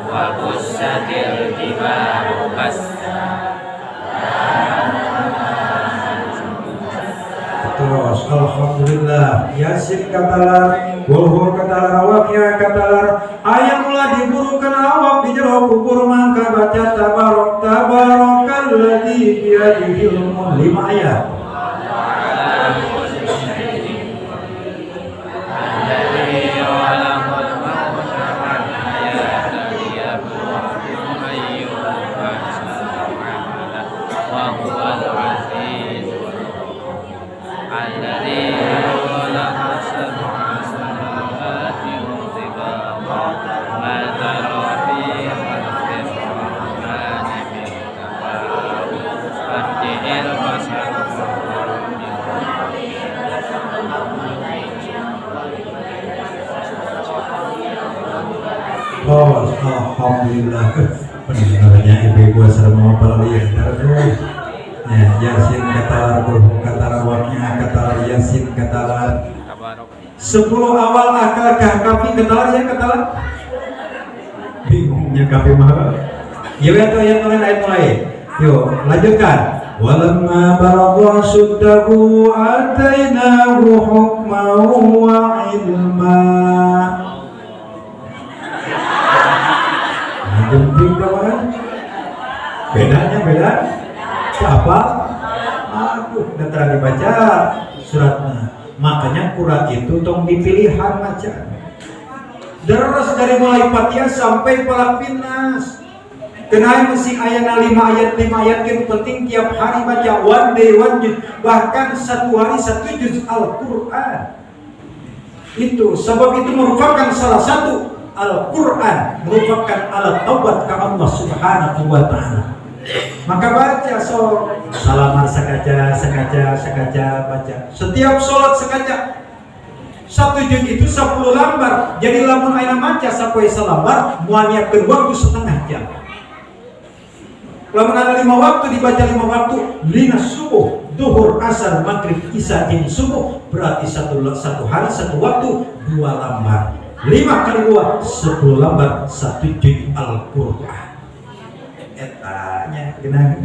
وبست الجبال بسا. Terus, alhamdulillah, Yasin katalar, Qulhu katalar, Waqiah katalar. Ayat mulai diburukan awak di jero kubur, maka baca tabarok tabarakalladzi biyadihil mulk 5 ayat. على كل شيء الذي خلق الموت والحياة ليبلوكم أيكم أحسن عملا وهو العزيز الغفور الذي خلق سبع سماوات طباقا ما ترى في خلق الرحمن من تفاوت فارجع البصر فهل Oh, alhamdulillah. Pendengarnya ibu-ibu sama para lihat terus. Ya, Yasin katalar, Qulhu katalar, Waqiah katalar, Yasin katalar. Tabarok. 10 awal akal kafi katalar ya katalar. Bingungnya kafi mah. Ya itu ayat mulai, ayat mulai. Yuk, lanjutkan. Walamma balagha asyuddahu atainahu hukman wa ilma. Jemping kawan. Bedanya beda. Siapa? Aduh, udah terang dibaca suratnya. Makanya Quran itu tong dipilihan baca. Terus dari mulai Fatihah sampai Falaq Binnas. Kenapa mesti ayat 5 ayat 5 ayat yang penting tiap hari baca one day one juz, bahkan satu hari satu juz Al-Quran. Itu sebab itu merupakan salah satu Al-Quran merupakan alat taubat ke Allah Subhanahu wa Ta'ala. Maka baca so salamar sakaca sakaca sakaca, baca setiap sholat sakaca. Satu juz itu 10 lembar, jadi lamun ayeuna maca sapoe salambar moal nyiapkeun waktu setengah jam. Lamun ada 5 waktu dibaca 5 waktu, lina subuh, duhur, asar, maghrib, isya, jeung subuh, berarti satu hari satu waktu 2 lembar. 5 kali 2, 10 lembar, 1 juz Al-Quran. Etanya kena.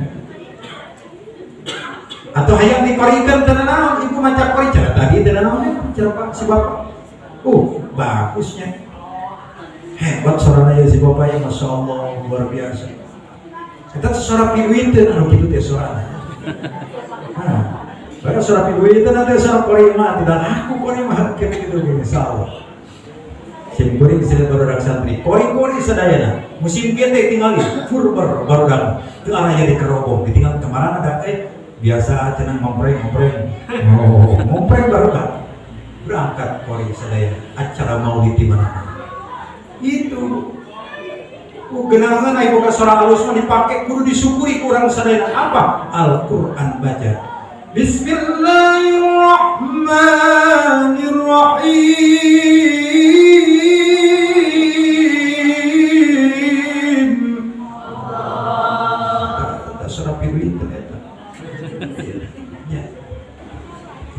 Atau hayang dikorikan teu naon, ibu maca kori cara tadi teu naon cara pak si bapak. Bagusnya. Hebat suaranya ya si bapak ya, masya Allah luar biasa. Kita suara piduiteun anu kitu teh suarana. Nah, baru suara piduiteun nanti suara kori mah tidak aku kori mah kitu kitu insyaallah. Sim kuring sila barudak santri, kori-kori sadayana. Musim kieu teh tingali furber barudak. Teu araya di kerobong, ditinggal kemarin ada biasa cenah ngompreng-ngompreng. Oh, ngompreng barudak. Berangkat kori sadayana acara maulid di mana-mana. Itu genangan ai boga suara halus mah dipake kudu disyukuri kurang sadayana apa? Al-Qur'an baca. Bismillahirrahmanirrahim. Tak suara piduit eta. Ya.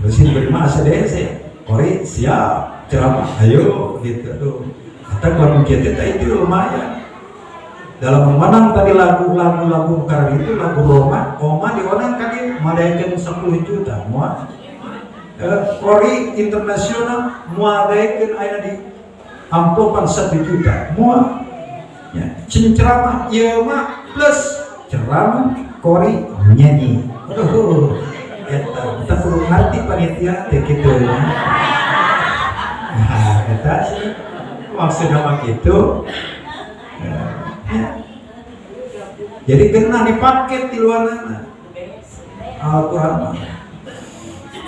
Terus ini beri masa deh saya. Kori siap ceramah, ayo gitu tuh. Atau kalau kita itu lumayan. Dalam memenang tadi lagu-lagu lagu karena itu lagu Roma, Oma dionang kan ini madaikeun 10 juta, moal. Kori internasional muadaikeun aya di amplopan 1 juta, moal. Ya, ceramah ieu mah plus ceramah kori nyanyi. Aduh, eta kita kudu ngerti panitia teh kitu. Nah, eta sih maksudna mah kitu. Ya. Jadi kena dipakai di luar Al-Quran mah.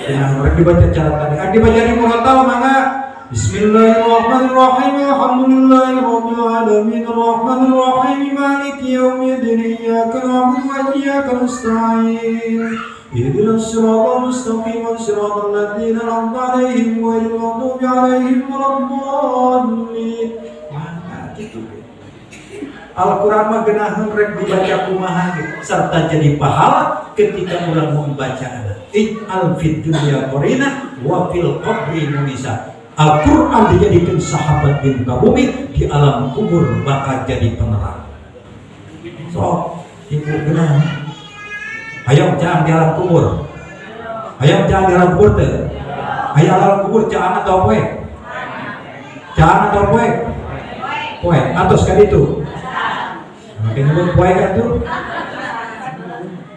Nah, mereka dibaca cara tadi. Ah, dibaca di murotal mangga. Bismillahirrahmanirrahim. Alhamdulillahirabbil alamin arrahmanirrahim maliki yaumiddin iyyaka na'budu wa iyyaka nasta'in. Ihdinas siratal mustaqim siratal ladzina an'amta 'alaihim ghairil maghdubi 'alaihim waladdallin. Mangga kitu. Al-Quran mah genaheun rek dibaca kumaha ge serta jadi pahala ketika urang membaca. Ij'al fid dunya qarina wa fil qabri munisa. Al-Quran dijadikan sahabat di muka bumi, di alam kubur bakal jadi penerang. So, ibu benar. Hayang caang di alam kubur. Hayang caang di alam kubur teh. Hayang alam kubur caang atau poek? Caang atau poek? Poek. Atos kan itu. Makanya nyebut poek kan tuh.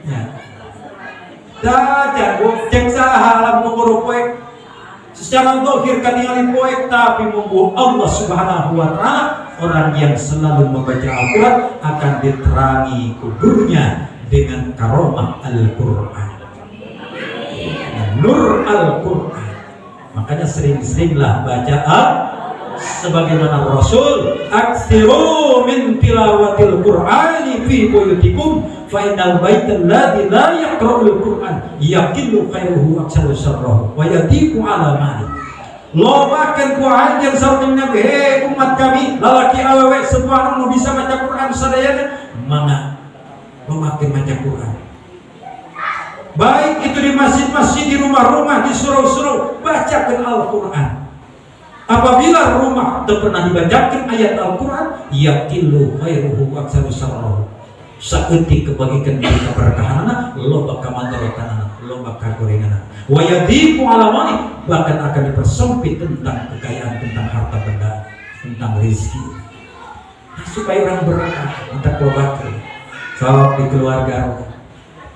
Ya. Dah, jago cek saha alam kubur poek. Secara zahir katingali poek, tapi munggu Allah Subhanahu wa taala, orang yang selalu membaca Al-Quran akan diterangi kuburnya dengan karomah Al-Quran, nur Al-Quran. Makanya sering-seringlah baca al sebagaimana Rasul, "Aktsiru min tilawatil Qur'ani fi buyutikum fa innal baita alladhi la yaqra'ul Qur'an yaqillu khairuhu aktsaru syarruhu wa yadiqu ala mali." Lobakeun ku anjeun sareng Nabi, "Hei umat kami, lalaki awewe semua anu bisa maca Quran sadayana, mangga lobakeun maca Quran, baik itu di masjid-masjid, di rumah-rumah, di surau-surau, bacakan Al-Quran. Apabila rumah tidak pernah dibacakan ayat Al-Quran, yaqillu khairuhu aktsaru syarruhu." Saeutik kebagikan di keberkahanana, loba kamadaratanana, loba kagorenganana. Wa yadiqu ala mali, bahkan akan dipersempit tentang kekayaan, tentang harta benda, tentang rezeki. Nah, supaya orang berkah untuk lobakeun. Sok di keluarga.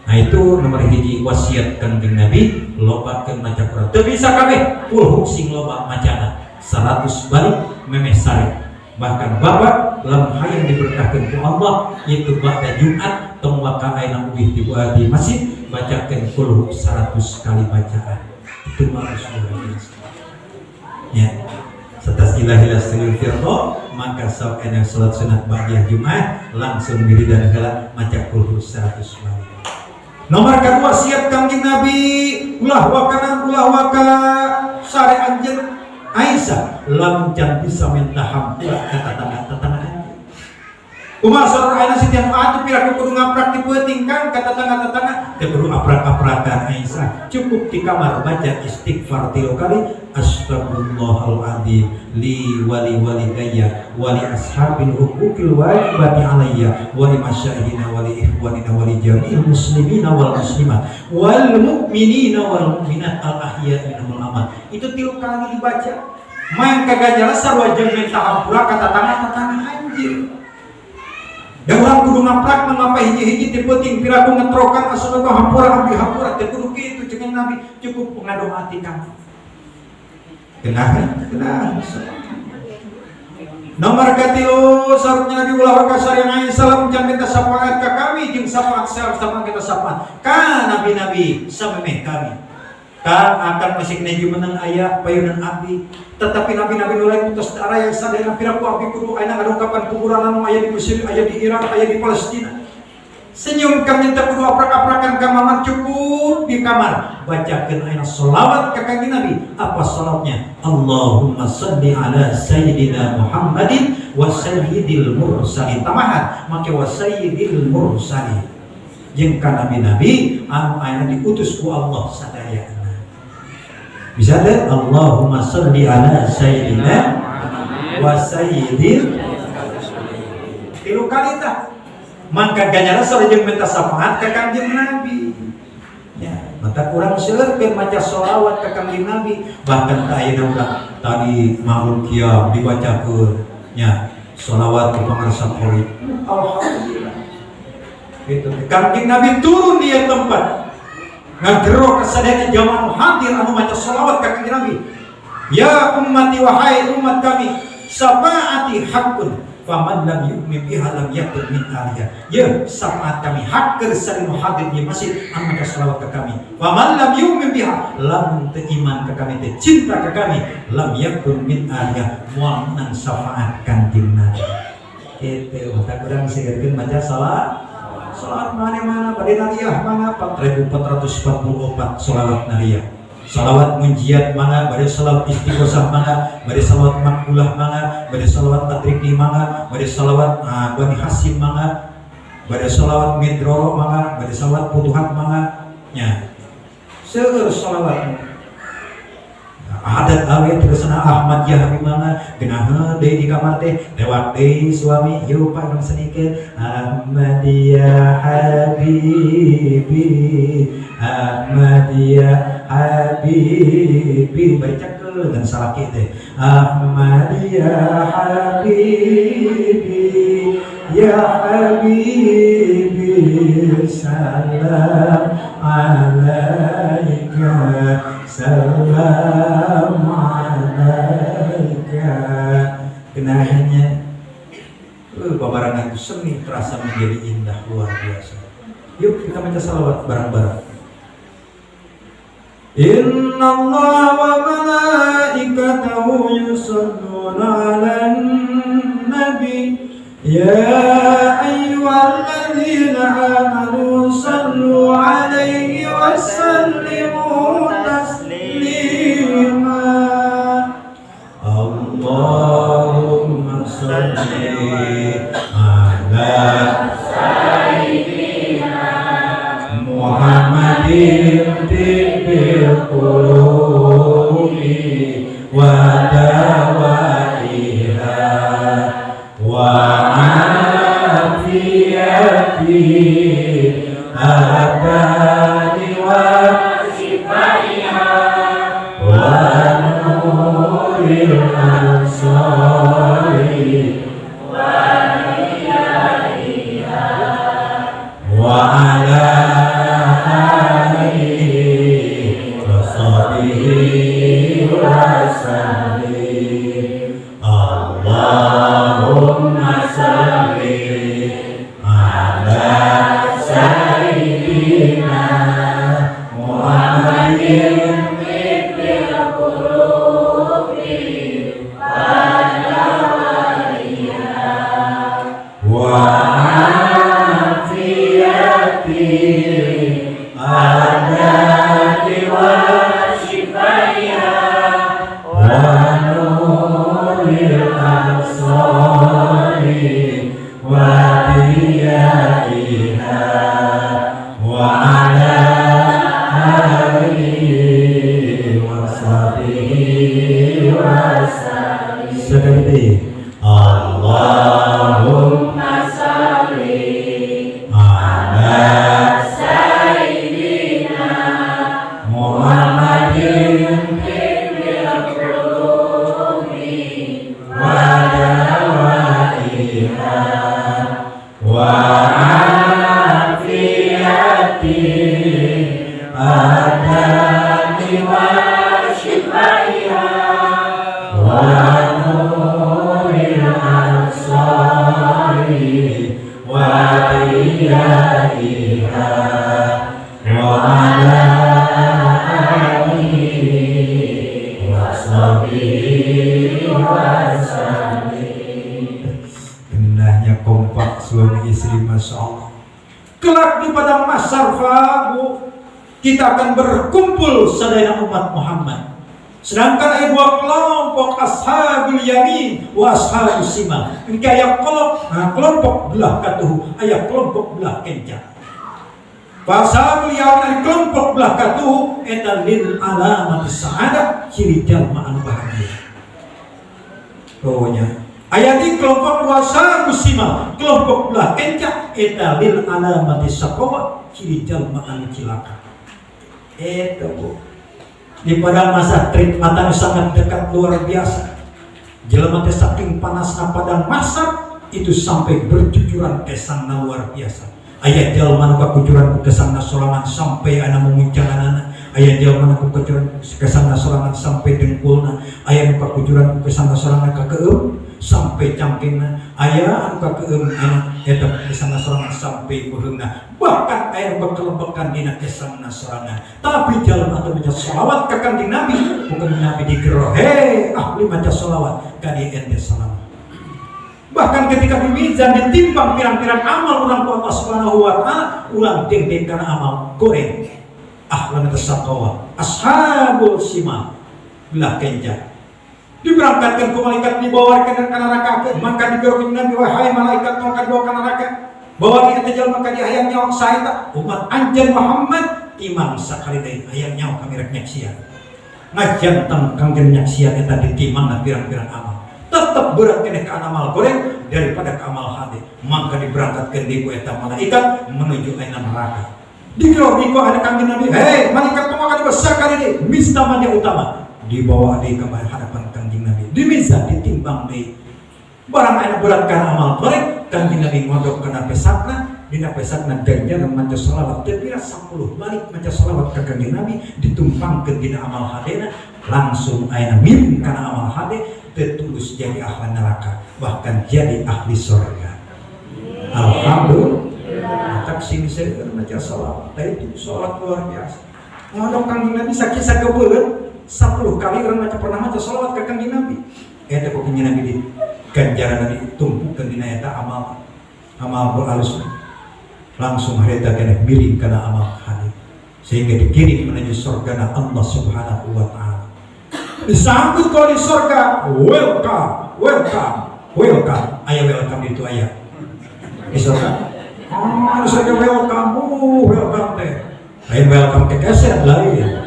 Nah, itu nomor hiji wasiat Kanjeng Nabi, lobakeun maca Quran. Teu bisa kabeh, kulhu sing loba macana. 100 balik memeh sare. Bahkan bapak lamun hayang diberkahkeun ku Allah itu ba'da Jumat, tong waka ayeuna uih di masjid, bacakeun kulhu 100 kali bacaan. Itu bagus, luar biasa. Ya. Setas ilahi firdo, maka sok enak salat sunat ba'diyah Jumat langsung wiridan heula maca kulhu 100 balik. Nomor kedua, siap Kangjeng Nabi, ulah wakanan, ulah waka sare anjeun Aisyah lamun can bisa minta hampura ka tetangga-tetangga anjeun. Kumaha saur ayeuna setiap atuh piraku kudu ngaprak di peuting kan ka tetangga-tetangga? Teu kudu aprak-aprakan, Aisyah. Cukup di kamar baca istighfar tilu kali, "Astagfirullahaladzim li wali walidayya wali ashabil huquqil wajibati alayya wali masyayihina wali ikhwanina wali jami'il muslimina wal muslimat wal mu'minina wal mu'minat al ahya'i minhum wal amwat." Itu tilu kali dibaca. Main kaganjaran sarua jeung minta hampura ka tetangga-tetangga anjeun. Dan orang kudu ngaprak mengapa hiji-hiji ti peuting piraku ngetrokan asal hampura abdi hampura, teu kudu kitu. Ceuk Nabi, cukup ngadoa ti kami. Kenah, kenah. Nomor katilu, saurna Nabi, ulah waka sare Aisyah lamun can minta syafaat ka kami jeung syafaat sama kita syafaat ka nabi-nabi samemeh kami. Kan akan masih kena jumeneng aya payunan abdi, tetapi nabi-nabi nu lain tos araya sadayana. Piraku abdi kudu ayeuna ngadongkapan kuburan anu aya di Mesir, aya di Irak, aya di Palestina? Senyum kami, teu kudu aprak-aprakan ka mamar, cukup di kamar bacakeun ayeuna sholawat ka Kanjeng Nabi. Apa sholawatnya? "Allahumma salli ala sayyidina Muhammadin wa sayyidil mursalin." Tambahan make wa sayyidil mursalin jeung ka nabi-nabi anu ayeuna diutus ku Allah sadayana. Bisa deh, "Allahumma salli ala sayyidina wa sayyidil," tilu kali tah. Maka ganjaran sareng minta syafaat ka Kangjeng Nabi. Ya, maka kurang seueur maca sholawat ka Kangjeng Nabi. Bahkan tak ayeuna urang tadi maul qiyam dibacakeun nya sholawat ku pangarsa qori. Alhamdulillah. Gitu. Kangjeng Nabi turun di tempat ngagero kasadayana zaman hadir anu maca sholawat ka Kangjeng Nabi. "Ya ummati, wahai umat kami, syafaati haqqun, faman lam yu'min biha lam yakun min ahliha." Ya, syafaat kami hak keur nu hadir di masjid anu maca sholawat ka kami. Faman lam yu'min biha, lamun teu iman ka kami, teu cinta ka kami, lam yakun min ahliha, moal menang syafaat Kangjeng Nabi. Kitu, maka urang seueurkeun maca salat. Salawat mana-mana, pada nariyah mana 4444 salawat nariyah. Salawat munjiat mana, pada salawat istighosah mana, pada salawat makbulah mana, pada salawat adrikni mana, pada salawat Bani Hasim mana, pada salawat midroro mana, pada salawat putuhat mana, nya. Seueur salawat. Nah, Adat awe tegasna Ahmad ya Habibana genaheun deui di kamar teh lewat deui suami, yuk Pak, urang sedikit Ahmad ya Habibi, Ahmad ya Habibi, bari cekel dengan salaki teh Ahmad ya Habibi, ya Habibi, salam alaika, salam alaika. Kenanya babarengan itu seni terasa menjadi indah luar biasa. Yuk kita baca salawat bareng-bareng. Inna Allah wa malaikatahu yusalluna 'alan nabi ya ayyuhalladzina amanu sallu 'alaihi wa sallimu taslima. Allahumma salli ala sayyidina Muhammadin tibbil qulubi wa dawaiha wa afiyati abdani wa shifaiha wa nuril absari wa diyaiha wa ala alihi wa sahbihi wa sallim. Allahumma salli ala sayyidina Muhammadin tibbil qulubi wa dawaiha wa afiyati abdani wa shifaiha wa nuril absari wa diyaiha wa ala alihi wa sahbihi wa sallim. Sekali. Allahumma salli ala sayyidina Muhammadin tibbil qulubi wa dawaiha wa afiyati abdani wa shifaiha wa nuril absari wa diyaiha wa ala alihi wa sahbihi wa sallim. Indahnya kompak suami istri, masya Allah. Kelak di padang mahsyar, Bu, kita akan berkumpul sadaya umat Muhammad. Sedangkan ada dua kelompok, ashabul yamin wa ashabus shimal. Engke aya kelompok, nah, kelompok belah katuhu, aya kelompok belah kenca. Ashabul yamin ari kelompok belah katuhu eta lil alamati sa'adah, ciri jalma anu bahagia. Pokoknya aya di kelompok ashabus shimal, kelompok belah kenca eta lil alamati saqawa, ciri jalma anu cilaka. Eta, Bu. Di padang mahsyar terik matahari sangat dekat luar biasa. Jelema teh saking panasna padang mahsyar itu sampai bercucuran kesangna luar biasa. Aya jalma nu kakucuran ku kesangna sorangan sampai ana mumuncanganana. Aya jalma nu kakucuran kesangna sorangan sampai dengkulna. Aya nu kakucuran ku kesangna sorangan kakeum sampai cangkengna. Aya anu kakeum anu eta kesangna sorangan sampai beuheungna. Bahkan aya nu kakelebekan dina kesangna sorangan. Tapi jalma teu maca sholawat ka Kanjeng Nabi, bukan Nabi digero, "Hei ahli maca sholawat, kadi ente selamat." Bahkan ketika di mizan ditimbang pirang-pirang amal urang ku Allah Subhanahu wa taala, urang dengdeng kana amal goreng. Ahlan tasaqawa, ashabul shimal, belah kenca. Diberangkatkan ke malaikat, dibawa ke neraka, maka digerokin Nabi, "Wahai malaikat, maka dibawa ke neraka. Bawa dia teh jalma ka dieu hayang nyaho saha eta umat anjeun Muhammad, imam sakali deui hayang nyaho kami rek nyaksian." Ngajanteng kangge nyaksian eta ditimbangna pirang-pirang amal. Tetep berat keneh ka amal goreng daripada ka amal hade. Maka diberangkatkeun deui ku eta malaikat menuju aina neraka. Digerogi ku ada Kangjeng Nabi, "Hei, malaikat kumaha dibesar kali ini?" Mista manja utama dibawa deui ka hadapan Kangjeng Nabi. Di mizan ditimbang deui. Barang aina berat kana amal goreng, Kangjeng Nabi ngodok kana pesakna, dina pesakna ganjaran maca sholawat teu pira 10 balik maca sholawat ka Kangjeng Nabi ditumpangkeun dina amal hadena, langsung aina miring kana amal hade, teu tulus jadi ahli neraka, bahkan jadi ahli surga. Alhamdulillah. Matak sing seueur maca sholawat, tah itu sholawat luar biasa. Ngodok Kangjeng Nabi sakit sakeupeuleuh 10 kali orang maca pernah maca sholawat ka Kangjeng Nabi. Eta ku Kangjeng Nabi di ganjaran ditumpukeun dina eta amal amal alus, langsung harita keneh miring kana amal hade sehingga dikirim menuju surga Allah Subhanahu wa taala. Disambut kau di surga, welcome, welcome, welcome. Aya welcome itu aya di surga. Oh, di surga welcome, oh, welcome teh. Lain welcome ke keset lain.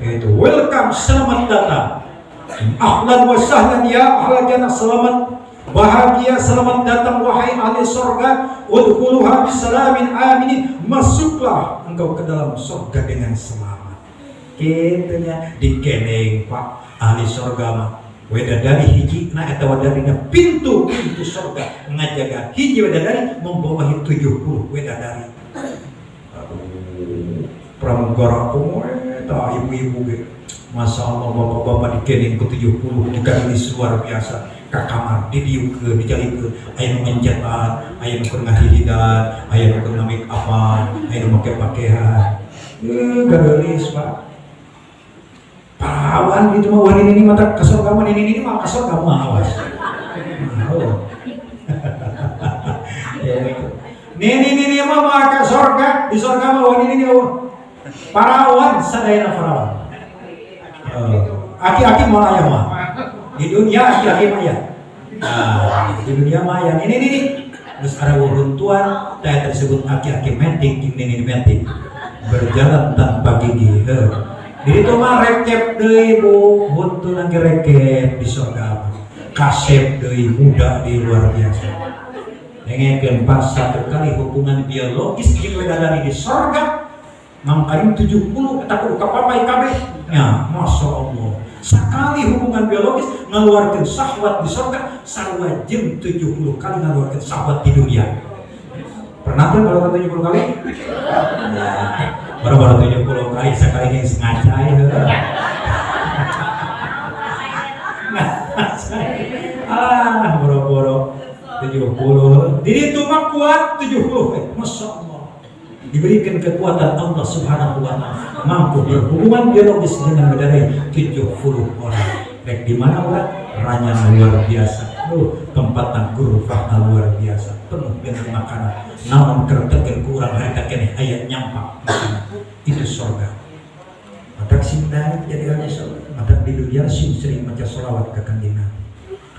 Itu welcome, selamat datang. Ahlan wa sahlan ya ahlal jannah, selamat bahagia, selamat datang wahai ahli surga. Udkhuluha bisalamin aminin, masuklah engkau ke dalam surga dengan selamat. Kitunya dikeneng Pak ahli surga mah wedadari hiji na eta wedadarina pintu pintu surga ngajaga hiji wedadari membawahi 70 wedadari. Aduh, pramugara kumaha eta, ibu-ibu ge. Masya Allah, bapak-bapak dikeneng ke 70 digaris luar biasa ke kamar didiukeun, dijalikeun, aya nu mencetan, aya nu keur ngahihidan, aya nu keur make upan, aya nu make pakaian, eh, garelis Pak, parawan gitu mah. Wah, ini mata ka surga mah, ini mah ka surga mah, awas. Oh. Ya, itu. Nini nini mah mah ka surga, di surga mah wah nini oh. Parawan sadayana parawan. Aki-aki mau aya mah. Di dunia aki-aki mah ya. Nah, di dunia mah ya ini ini. Terus ada runtuhan, teh tersebut aki-aki metik, ini ini metik. Berjalan tanpa gigi. Heuh. Di itu mah rekep deui Bu, huntu nangge rekep di surga. Kasep deui, muda di luar biasa. Dengekeun pas satu kali hubungan biologis jeung wedadari di surga mangkaring 70 eta kudu kapapai kabeh. Ya, Masya Allah. Sekali hubungan biologis ngeluarkan syahwat di surga sarua jeung 70 kali ngeluarkan syahwat di dunia. Pernah tuh kalau 70 kali? Ya, baru-baru 70 kali sekali yang sengaja ya. Nah, ah, boro-boro 70. Diri itu mah kuat 70. Eh, Masya Allah. Diberikan kekuatan Allah Subhanahu wa taala mampu berhubungan biologis dengan bidadari 70 orang. Baik di mana orang? Ranyang luar biasa. Oh, tempat gurufah luar biasa, penuh dengan makanan. Naon kertekeun ku urang harita keneh aya nyampak makanan. Itu surga. Matak sing daek jadi ahli surga. Matak di dunia sing sering maca sholawat ka Kanjeng Nabi.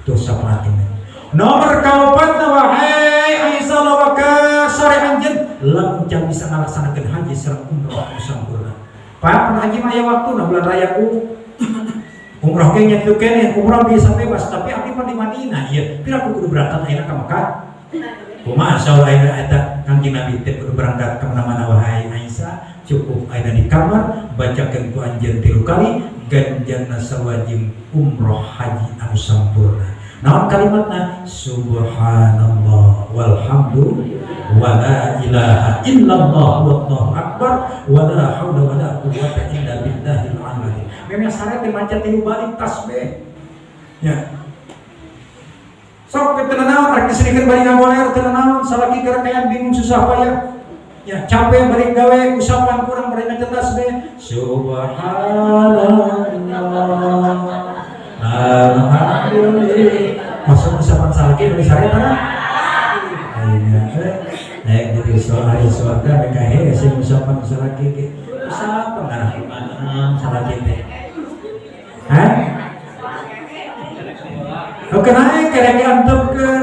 Tuh sapatina. Nomor kaopat, wahai Aisyah lawaka sore anjeun lamun can bisa ngalaksanakeun haji sareng umroh anu sampurna. Pak, haji mah aya waktuna bulan raya ku umroh ge nya kitu keneh, umroh bisa bebas, tapi abdi mah di Madinah ieu pira ku kudu berangkat ayeuna ka Mekah. Kumaha saur ayeuna eta Kangjeng Nabi? Teh kudu berangkat ka mana-mana wahai Aisyah, cukup ayeuna di kamar bacakeun ku anjeun 3 kali, ganjarna sawajib umroh haji anu sampurna. Naon kalimatna? Subhanallah walhamdulillah wala ilaha illallah wallahu akbar wala haula wala quwwata illa billahil azim. Memang sare teh maca 3 balik tasbih. Ya. Sok teu naon rek disedihkeun bari ngagoler teu naon, salaki keur bingung susah payah. Ya, capek balik gawe usapan kurang bari maca tasbih. Subhanallah. Alhamdulillah. Masuk usapan salaki bari sare tanah. Ayeuna naik jadi soal surga mereka he sing usapan salaki ge. Usapan ngarah iman salaki teh. Hah? Oke naik kerek antepkeun.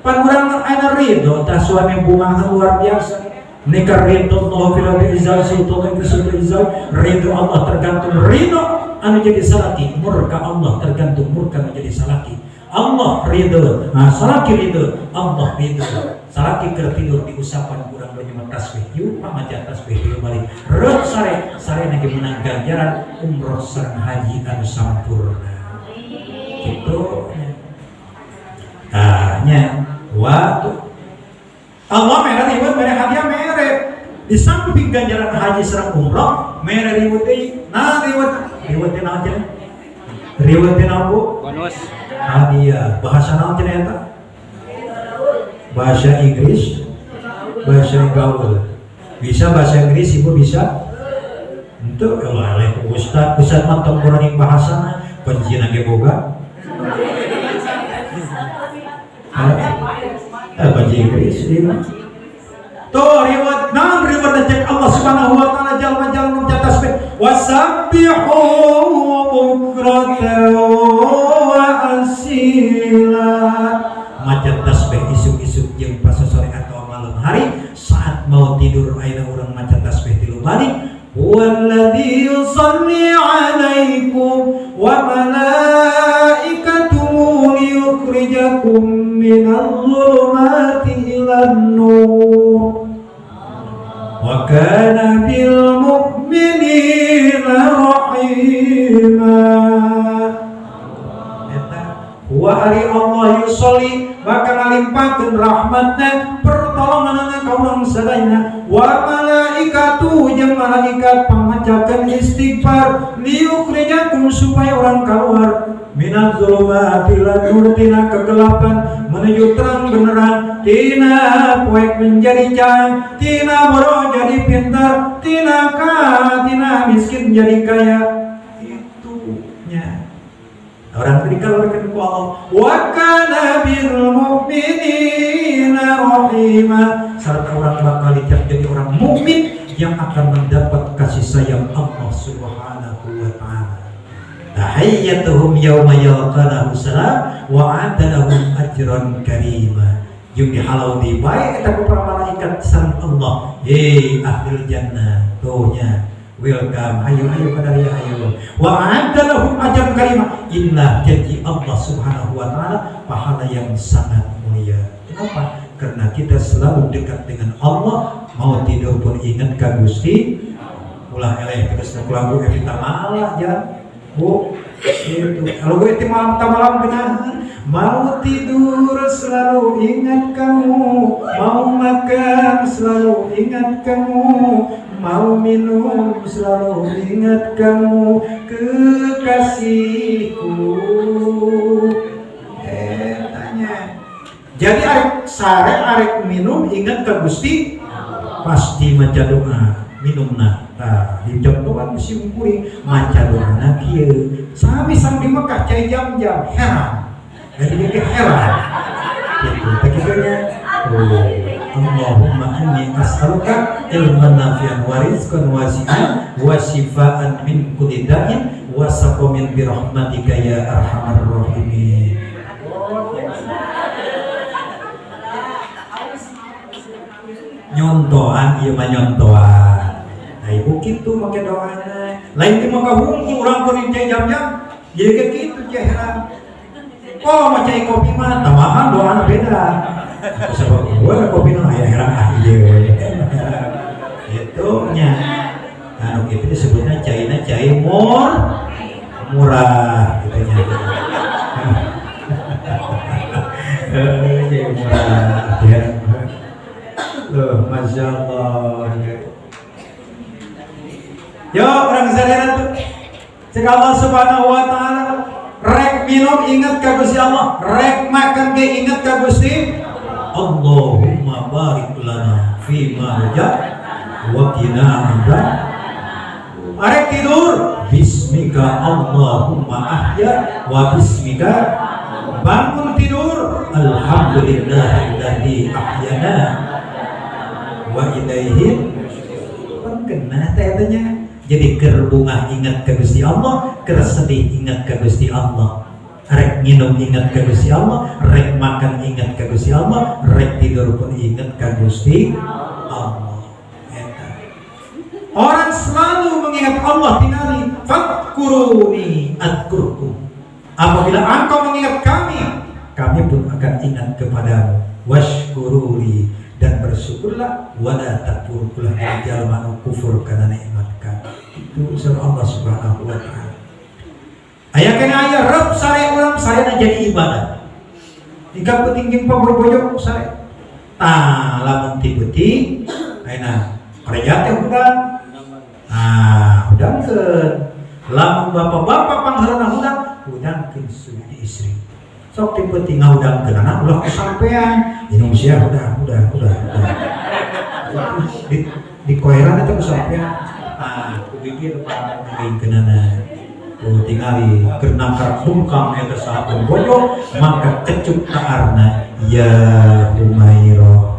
Pan urang ayeuna ridho tah suami bunga luar biasa. Nikah ridho Allah fil ardi izal sultan izal, ridho Allah tergantung ridho anu jadi salaki, murka Allah tergantung murka anu jadi salaki. Allah ridho, nah salaki ridho, Allah ridho. Salaki keur tidur diusapan kurang banyak tasbih, yuk maca tasbih yuk balik. Reut sare, sare lagi menang ganjaran umroh sareng haji anu sampurna. Gitu. Tah nya waktu Allah mere reward, mere hadiah, mere di samping ganjaran haji sareng umroh, mere reward deui. Nah, reward reward teh naon cenah? Reward teh naon, Bu? Bonus. Hadiah. Bahasa naon cenah eta? Bahasa Inggris, bahasa gaul. Bisa bahasa Inggris ibu? Bisa untuk kalau eleh ustad, ustad mah tong boroning bahasana, kuncina ge boga. Bahasa Inggris ieu mah. Tuh reward, naon reward cek Allah Subhanahu wa taala jalma-jalma nu tasbih, wasabbihu bukratan wa asila. Maca tasbih isuk-isuk jeung pasosore atau malam hari saat mau tidur ayeuna urang maca tasbih tilu balik. Huwallazi yusalli alaikum wa malaikatuhu liyukhrijakum minadh dhulumati ilan nur wa kana bil mu'minina rahima. Eta huwa ari Allah, yusolli bakal ngalimpahkeun rahmatna, pertolonganna ka urang sadayana, wa malaikatu jeung malaikat pangmacakeun istighfar, liyukhrijakum supaya orang keluar, minaz zulumati ila nur, tina kegelapan menuju terang benerang, tina poek menjadi cang, tina bodoh jadi pintar, tina ka tina miskin jadi kaya. Itu nya orang tadi dikeluarkan ku Allah. Wa kana bil mu'minina rahima, serta orang bakal dicap jadi orang mukmin yang akan mendapat kasih sayang Allah Subhanahu wa taala. Tahiyyatuhum yauma yalqanahu salam wa a'adda lahum ajran karima. Jeung dihalau di bae eta ku para malaikat sareng Allah, hei ahlul jannah, tuh nya welcome, ayo ayo kadarieu ayo. Wa a'adda lahum ajran karima, inna janji Allah Subhanahu wa taala pahala yang sangat mulia. Kenapa? Karena kita selalu dekat dengan Allah, mau tidur pun ingat ka Gusti. Ulah eleh terus nu lagu Evita malah ya Bu, itu kalau gue itu malam malam benar, mau tidur selalu ingat kamu, mau makan selalu ingat kamu, mau minum selalu ingat kamu, kekasihku. Eh, tanya. Jadi arek sare arek minum ingat ke Gusti, pasti maca doa minumna. Tah, dicontohan musim kuring maca doana kieu. Sami sang di Mekah cai jam-jam heran. Jadi dia heran. Gitu. Tah kitu nya. Oh, Allahumma inni as'aluka ilman nafi'an wa rizqan wasi'an wa shifaan min kulli da'in wa saqamin bi rahmatika ya arhamar rahimin. Nyontoan ieu mah nyontoan. Nah ibu kitu make doana. Lain teh maka hungkul urang keur cai jam-jam. Jadi kayak kitu cai heran. Oh, mah cai kopi mah tambahan doana beda. Aku sebab gua kopi mah aya heran ah ieu. Itu nya. Anu kitu disebutna caina cai murah gitu nya. Cai murah ya. Loh, Masya Allah. Yo, orang sadar tuh. Cek Allah Subhanahu wa taala, rek minum ingat ka Gusti Allah, rek makan ge ingat ka Gusti. Allahumma barik lana fi ma rajak wa qina adzab. Arek tidur, bismika Allahumma ahya wa bismika bangun tidur, alhamdulillahilladzi ahyana wa ilaihi kena tanya. Jadi kerbungah ingat ke Gusti Allah, kersedih ingat ke Gusti Allah, rek minum ingat ke Gusti Allah, rek makan ingat ke Gusti Allah, rek tidur pun ingat ke Gusti Allah. Orang selalu mengingat Allah, tingali fadkuruni adzkurkum. Apabila engkau mengingat kami, kami pun akan ingat kepadamu. Washkuruli, dan bersyukurlah, wala takfur, ulah jalma nu kufur kana nikmat kami. Itu surah Allah Subhanahu wa Taala. Aya kena aya rep sare urang, sarena jadi ibadah. Jika penting jeung pabojo sare. Tah, lamun ti peuting ayeuna kerja teh hudang. Ah, hudangkeun. Lamun bapak-bapak pangheulana hudang, hudangkeun di istri. Sok ti peuting ngahudangkeun anak ulah kesampean. Inung sia hudang, hudang, hudang, hudang. Di koeran eta kesampean. Ah, ku bibir pangkeunana. Tuh tingali keur nangkar bungkam eta sahabat bojo, maka kecup taarna, ya Humairo,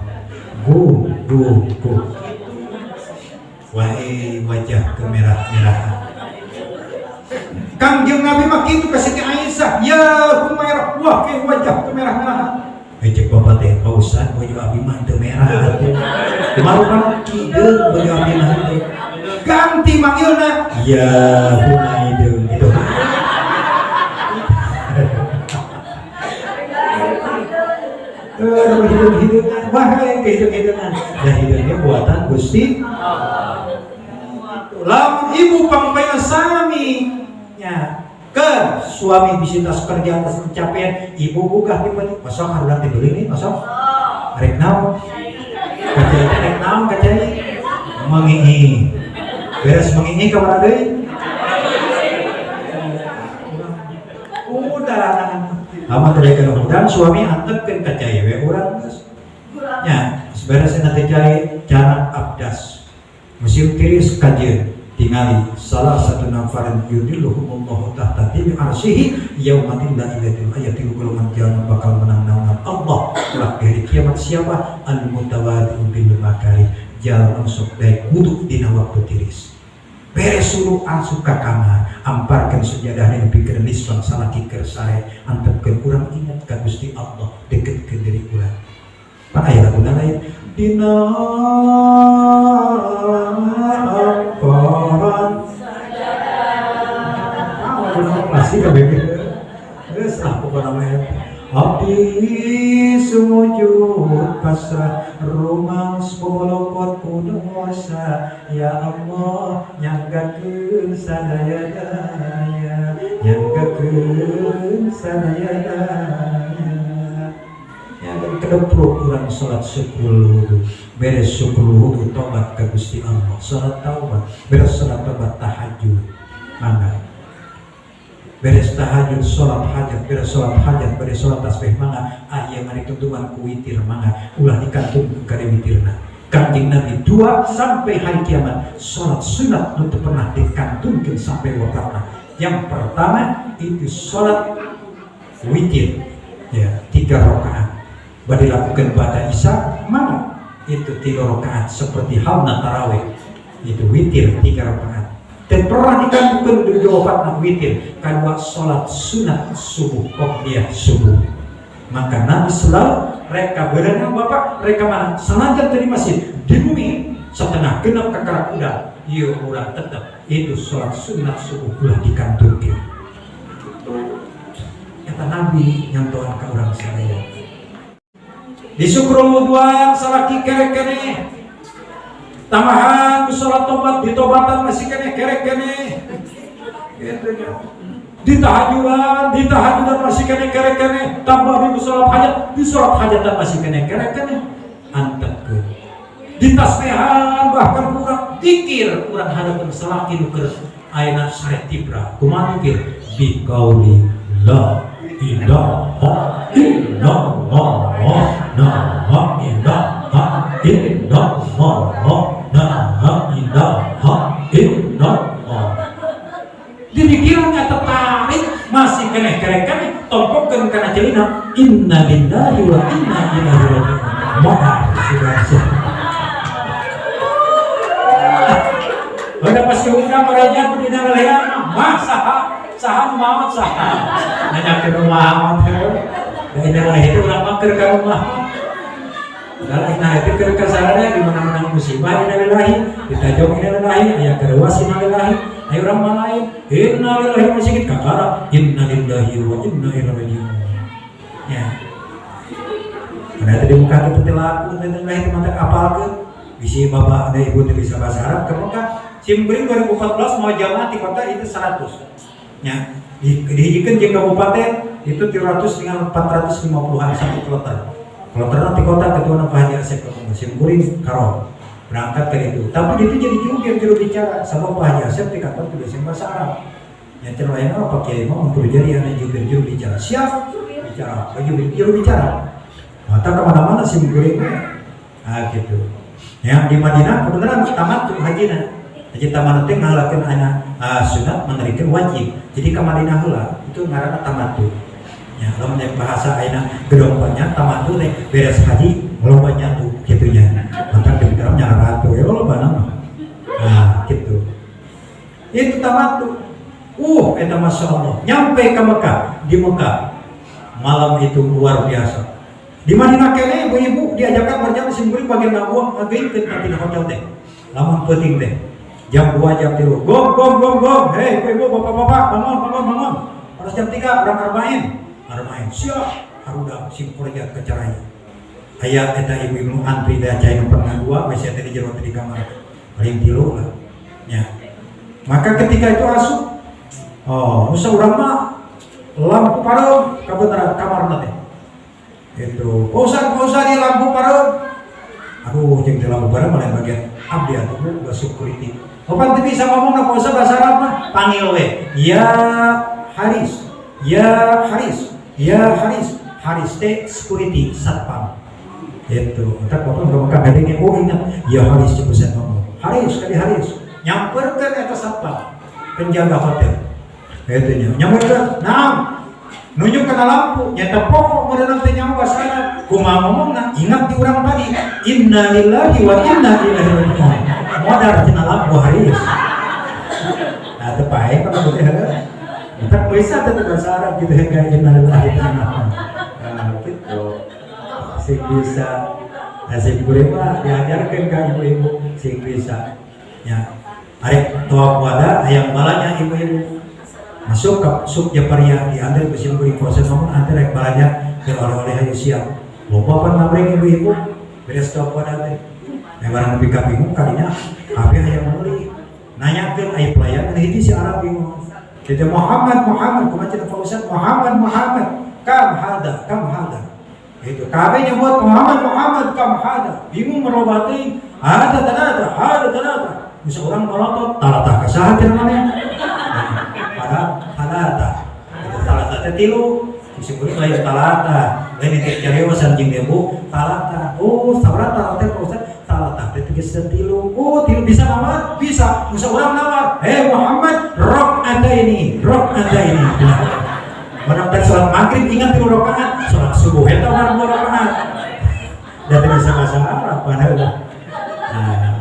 gu gu gu, wahai wajah kemerah-merahan. Kangjeng Nabi mah kitu ka Siti Aisyah, ya Humairo, wah ke wajah kemerah-merahan. Eh, cek bapak teh, Pak Ustad, baju abi mah teu merah atuh. Kumaha kideung baju abi mah teu. Ganti manggilna, ya Humaideung gitu. Eh, hidung-hidungan, wahai kehidung-hidungan. Dan hidungnya buatan Gusti. Lamun ibu pangpayna sami nya ke suami bisi tas kerja atas kecapean, ibu gugah tiba masuk harulan tidur ini masuk rek naon kacai, rek naon kacai, mengi'i, beres mengi'i ka mana deui? Udah amat dari kana hudang suami antepkeun ka cai we urang geus nya beres nanti cai cara abdas musim tiris kajian. Tingali salah satu nafaran yudilluhumullahu tahta dhilli arsyihi yauma la ilaha illa tilu golongan jalma bakal menang naungan Allah kelak di hari kiamat. Siapa? Al mutawadi'u bil makari, jalma sok daek wudu dina waktu tiris. Beres suruh asup ka kamar, amparkeun sejadah nepi ka nisbang salaki keur sare, antepkeun urang ingat ka Gusti Allah, deketkeun diri urang. Pan aya laguna lain dina amparan. Ah, laguna klasik kabeh. Geus ah, pokona mah abdi sumujud pasrah rumaos bolokot ku dosa, ya Allah, nyanggakeun sadaya-daya, nyanggakeun sadaya-daya. Ya kedepruk urang salat syukrul wudu, beres syukrul wudu tobat ka Gusti Allah, salat taubat, beres salat tobat tahajud, mangga. Beres tahajud salat hajat, beres salat hajat, beres salat tasbih, mangga aya mari tuntungan ku witir, mangga ulah dikantung ka witirna. Kanjeng Nabi dua sampai hari kiamat salat sunat nu teu pernah dikantunkeun sampai wafatna. Yang pertama itu salat witir ya, 3 rakaat bade dilakukan pada isya, mangga itu 3 rakaat seperti halna tarawih itu witir 3 rakaat dan pernah dikantunkan di wafatna witir. Kedua salat sunat subuh, qobliyah subuh. Maka Nabi selalu reka berenang bapak reka mana senajan tadi masjid di bumi setengah genap kakarak udah iya urang tetap itu salat sunat subuh ulah dikantunkeun. Kata Nabi nyantoan ka urang sadaya di syukrul wuduan salaki kerek keneh, tambahan salat tobat, ditobatan masih keneh kerek keneh gitu ya. Ditahajudan, ditahajudan masih keneh kerek keneh, tambah di salat hajat, di salat hajatan masih keneh kerek keneh, antepkeun ditasbihan, bahkan kurang dikir urang hadapan salaki nu keur ayeuna sare tibra. Kumaha dikir? Bi qauli la ilaha illallah, la ilaha illallah, la ilaha illallah. Didikirannya tertarik masih keneh kerek keneh, tompokeun kana celina, inna lillahi wa inna ilaihi raji'un. Modal sudah siap. Udah pasti undang meraja ku dina lelehan mah saha saha nu maot, saha nanya ke rumah maot. Da inna lillahi itu urang mah keur ka rumah. Nah, itu keur kasarana di mana-mana musibah innalillahi, ditajong innalillahi, aya kereuas innalillahi, aya urang mah lain innalillahi masih kakara innalillahi wa inna ilaihi raji'un. Ya. Karena tadi muka kita teh laku innalillahi teh mantak apalkeun. Bisi bapak ada ibu teh bisa bahasa Arab ke Mekah. Sim kuring 2014 mau jamaah di kota itu 100. Ya, dihijikeun jeung kabupaten itu 300 dengan 450-an satu kloter. Kloter nanti kota ketua Pak Haji Asep sim kuring karo berangkat ke itu. Tapi itu jadi jubir, juru bicara sama Pak Haji Asep di kantor tuh bisa bahasa Arab. Yang lain apa Kiai mau untuk jadi anak jubir, juru bicara, siap bicara, jubir, juru bicara. Mata kemana-mana sim kuring, ah gitu. Yang di Madinah kebenaran tamattu hajina. Haji tamattu teh ngahalakeun anak sunat menerikeun wajib. Jadi ke Madinah heula itu ngaranna tamattu. Ya, lamun yang bahasa ayeuna gedong banyak tamattu teh beres haji loba nyatu kitu nya. Mantap di dalamnya ratu ya loba nama. Nah, gitu. Itu tamattu. Eta masya Allah. Nyampe ke Mekah, di Mekah malam itu luar biasa. Di Madinah kene ibu-ibu diajarkan berjalan sim kuring bagian ngabuang ngageungkeun ka tina hotel teh. Lamun peuting teh. Jam 2, jam 3. Gom gom gom gom. Hei ibu-ibu, bapak-bapak, bangun bangun bangun. Harus jam 3 berangkat arbain. Arbain siap. Haruda sim kerja ke caranya. Aya eta ibu-ibu antri da cai nu pernah dua masih teh di jero teh di kamar. Paling tilu lah. Ya. Maka ketika itu asup, oh, nu saurang mah lampu pareum kabeneran kamar teh. Itu, Pak Ustaz, Pak Ustaz, di lampu pareum. Aduh, jeung teh lampu pareum malah bagian abdi atuh Bu, security. Oh, pan teu bisa ngomong na Pak Ustaz bahasa Arab mah, panggil we. Ya Haris, ya Haris, ya Haris. Haris teh security satpam. Itu, entar bapak udah makan gadingnya, oh ingat, ya Haris coba saya ngomong. Haris, kali Haris. Nyamperkeun eta satpam, penjaga hotel. Itu nya, nyamperkeun. Nah, nunjuk kana lampu, nyata pokok meureunang teh nyaho bahasa Arab. Kumaha ngomongna? Ingat di urang tadi, innalillahi wa inna ilaihi raji'un. Modar cenah lampu Haris. Nah, teu pae kalau teh heuh. Kita bisa tetep bahasa Arab gitu ya kayak innalillahi wa inna. Nah, gitu. Sing bisa. Nah, sing kuring mah diajarkeun ka ibu-ibu sing bisa. Ya. Arek tawaf wada hayang balanya ibu-ibu masuk ke Suk Japaria diantar ke sim kuring proses ngomong antar rek balanya ke oleh-oleh hayu siap. Loba pan ngabreng ibu-ibu beres tawaf wada teh. Yang barang nepi ka bingung kalinya kabeh hayang meuli. Nanyakeun aya pelayan hiji si Arab bingung. Jadi Muhammad Muhammad kumaha cenah Pak Ustaz Muhammad Muhammad kam hada kam hada. Itu kabeh nyebut Muhammad Muhammad kam hada. Bingung merubah teuing. Hada talata hada talata. Bisa orang melotot talata ka saha cenah maneh. Padahal talata. Itu talata teh tilu. Disebut lain talata. Lain itu cariosan jeung debu talata. Oh, sabaraha talata teh Pak Ustaz? Talata teh tegas tilu. Oh, tilu bisa nawar? Bisa. Bisa orang nawar. Hei Muhammad, rok ada ini, rok ada ini. Orang tadi sholat maghrib ingat tilu rakaat, sholat subuh eta orang dua rakaat. Dan tidak bisa bahasa Arab padahal. Nah,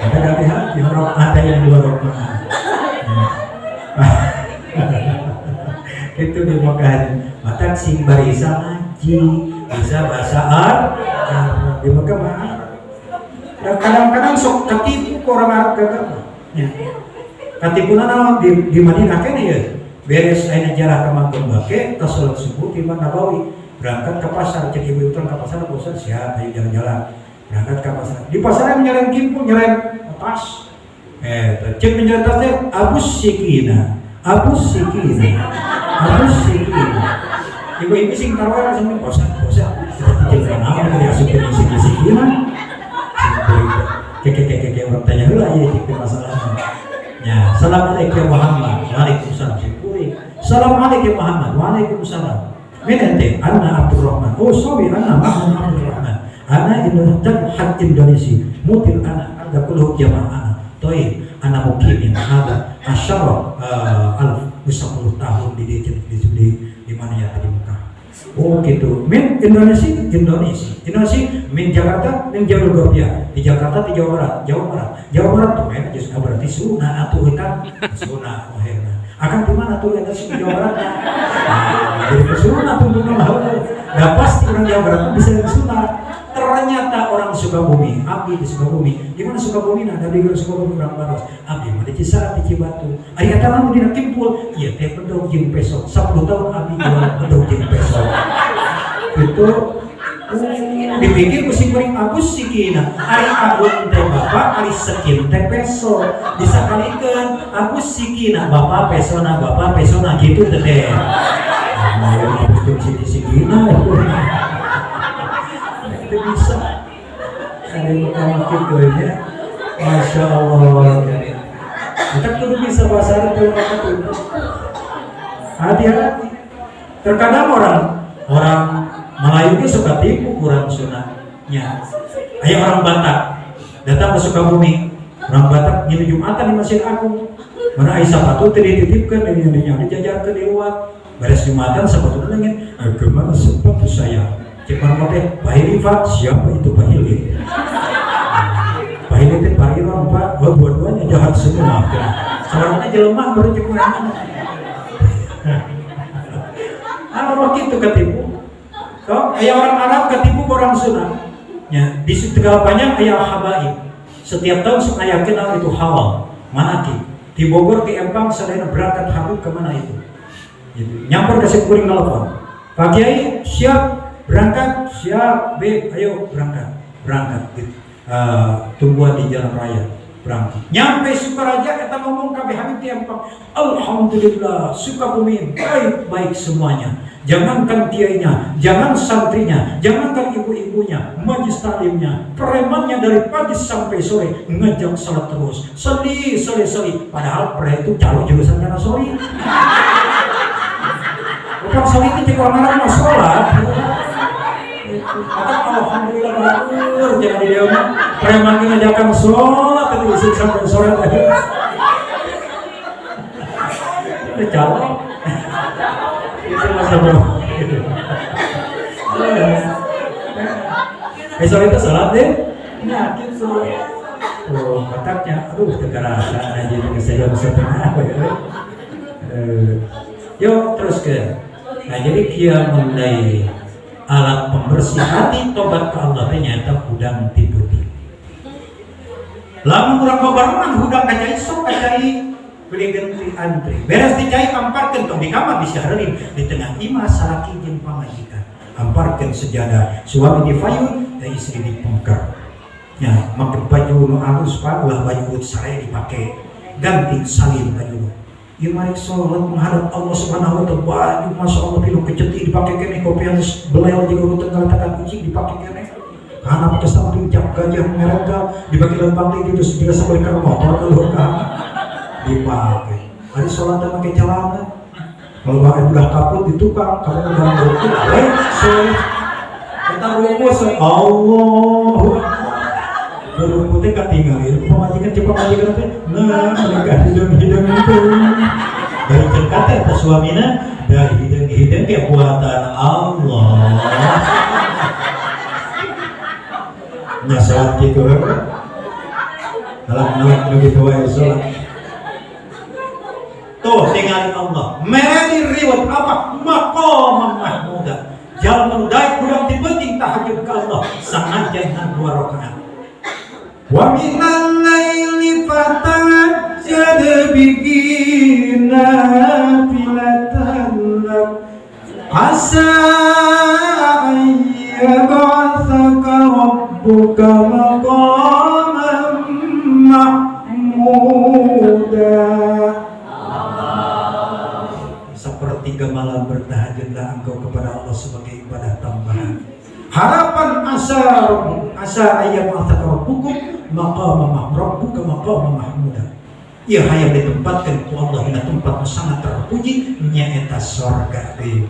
ada hati-hati rok ada yang dua rakaat. Nah. Itu di Mekah. Maka sing barisa ngaji, bisa bahasa Arab. Di Mekah mah Arab. Dan kadang-kadang sok ketipu ke orang Arab gagah. Ya. Katipuna naon di Madinah kene ya. Beres ayeuna jarah ka Makam Bake, tas salat subuh di Nabawi. Berangkat ke pasar, cek ibu itu ke pasar, bosan siap, ayo jalan-jalan. Berangkat ke pasar. Di pasar nyeren kimpul, nyeren tas. Cek menyeren tas teh Abu Sikina, Abu Sikina, Abu Sikina. Ibu-ibu sing taruhan langsung bosan, bosan. Kita jeung naon diasupkeun siki-sikina. Keke keke keke orang tanya heula ieu cek masalahna. Ya, assalamualaikum ya Muhammad. Waalaikumsalam. Syukuri. Assalamualaikum ya Muhammad. Waalaikumsalam. Min ente? Ana Abdurrahman. Oh, sorry, ana Mahmud Abdurrahman. Ana Indonesia had Indonesia. Mutil ana ada kulhu jamaah ana. Toi ana mukimin ada asyara alf 10 tahun di mana ya di Mekah. Oh gitu. Min Indonesia, Indonesia, Indonesia, min Jakarta, min Jalur Gopia. Di Jakarta di Jawa Barat, Jawa Barat, Jawa Barat tuh main aja berarti sunah atau kan sunah akhirnya. Akan di mana tuh yang di Jawa Barat? Nah, jadi ke sunah tuh tuh mah. Gak pasti orang Jawa Barat tuh bisa ke sunah. Ternyata orang Sukabumi, abdi di Sukabumi. Di mana Sukabumi? Nah, dari Sukabumi urang Baros. Abdi mah di Cisaat, di Cibatu. Ari eta mah dina kimpul, ieu teh bedog jeung peso. 10 tahun abdi jualan bedog jeung peso. Itu dipikir ku si kuring Agus Sikina. Ari Agun teh bapak, ari Sekin teh peso. Disakalikeun Agus Sikina, bapak pesona, bapak pesona gitu teh teh. Nah, Agus teh Siki Sikina itu. Itu bisa. Ada yang gitu ya. Masya Allah. Kita kudu bisa bahasa Arab kalau itu. Hati-hati. Terkadang orang orang Melayu itu suka tipu kurang sunatnya. Ayo orang Batak datang ke Sukabumi. Orang Batak ngilu Jumatan di Masjid Agung. Mana ai sepatu teh dititipkeun di dinya dijajarkeun di luar. Beres Jumatan sepatu nangin, eh, kemana sepatu saya? Cek orang teh, Pak Hili, Pak, siapa itu Pak Hili? Pak Hili teh Pak Iron, Pak, oh, dua-duanya jahat semua. Soalnya jelema baru cek orang. Ah, gitu ketipu. Toh, aya orang Arab ketipu orang Sunda. Ya, di Tegal Panjang aya habaib. Setiap tahun suka aya kenal itu halal. Manakib. Di Bogor ke Empang sadayana berangkat Habib kemana itu? Gitu. Nyamper ke kuring nelfon. Pak Kiai siap berangkat, siap, Beb, ayo berangkat, berangkat gitu. Tungguan di jalan raya berangkat. Nyampe Sukaraja kita ngomong kabeh Habib di Empang. Alhamdulillah Sukabumi baik-baik semuanya. Jangankan kiainya, jangan santrinya, jangankan ibu-ibunya, majlis taklimnya, premannya dari pagi sampai sore ngajak salat terus. Seli, seli, seli. Padahal pre itu calon jurusan karena soli. Bukan soli itu cek orang Arab mau sholat. Kata alhamdulillah bagus, jangan di dia mah. Preman ngajakan sholat itu isi sampai sore tadi. Itu calon. Itu masa bro. Besok itu sholat deh. Nah, gitu. Oh, otaknya, aduh, terasa aja dengan saya bisa tengah. Yuk terus ke. Nah, jadi qiyamul lail alat pembersih hati tobat ke Allah teh nyaeta hudang ti peuting. Lamun urang babarengan hudang ka cai sok ka cai beli genti antri. Beres di cai amparkeun tong di kamar bisa heureun di tengah imah salaki jeung pamajikan. Amparkeun sejadah suami di payun dan istri di pengker. Ya, make baju nu alus Pak, ulah baju sare dipake. Ganti salin baju nu. Ieu mari sholat menghadap Allah Subhanahu wa taala baju masya Allah pilu keceti dipake keneh kopian belel juga ruteng ngaletakan kucing dipake keneh. Karena pakai samping cap gajah mereka dibagi lempang itu terus juga sampai ke motor ke luhur ka dipake. Hari sholat pakai celana. Kalau bahkan udah kaput di tukang, kamu udah ruku, eh, kita ruku, Allahu Akbar. Ruku teh katinggalin pamajikan cepat pamajikan teh nah mereka hidung-hidung itu dari cengkat teh eta suamina dari hidung-hidung ke buatan Allah nya salat kitu heuh nalak-nalak nu kitu wae salat tuh tinggalin Allah mere riwat apa maqam mahmuda jalma nu daek hudang ti peuting tahajud ka Allah sanajan ngan dua rakaat. Wa minal laili fatahajjad bihi nafilatan lak asa an yab'atsaka rabbuka maqaman mahmuda. Sepertiga malam bertahajudlah engkau kepada Allah sebagai ibadah tambahan. Harapan asa asa ayat rabbuka maqama rabbuka maqama mahmuda. Ia hayang ditempatkan ku Allah dina tempat nu sangat terpuji nyaeta sorga deui.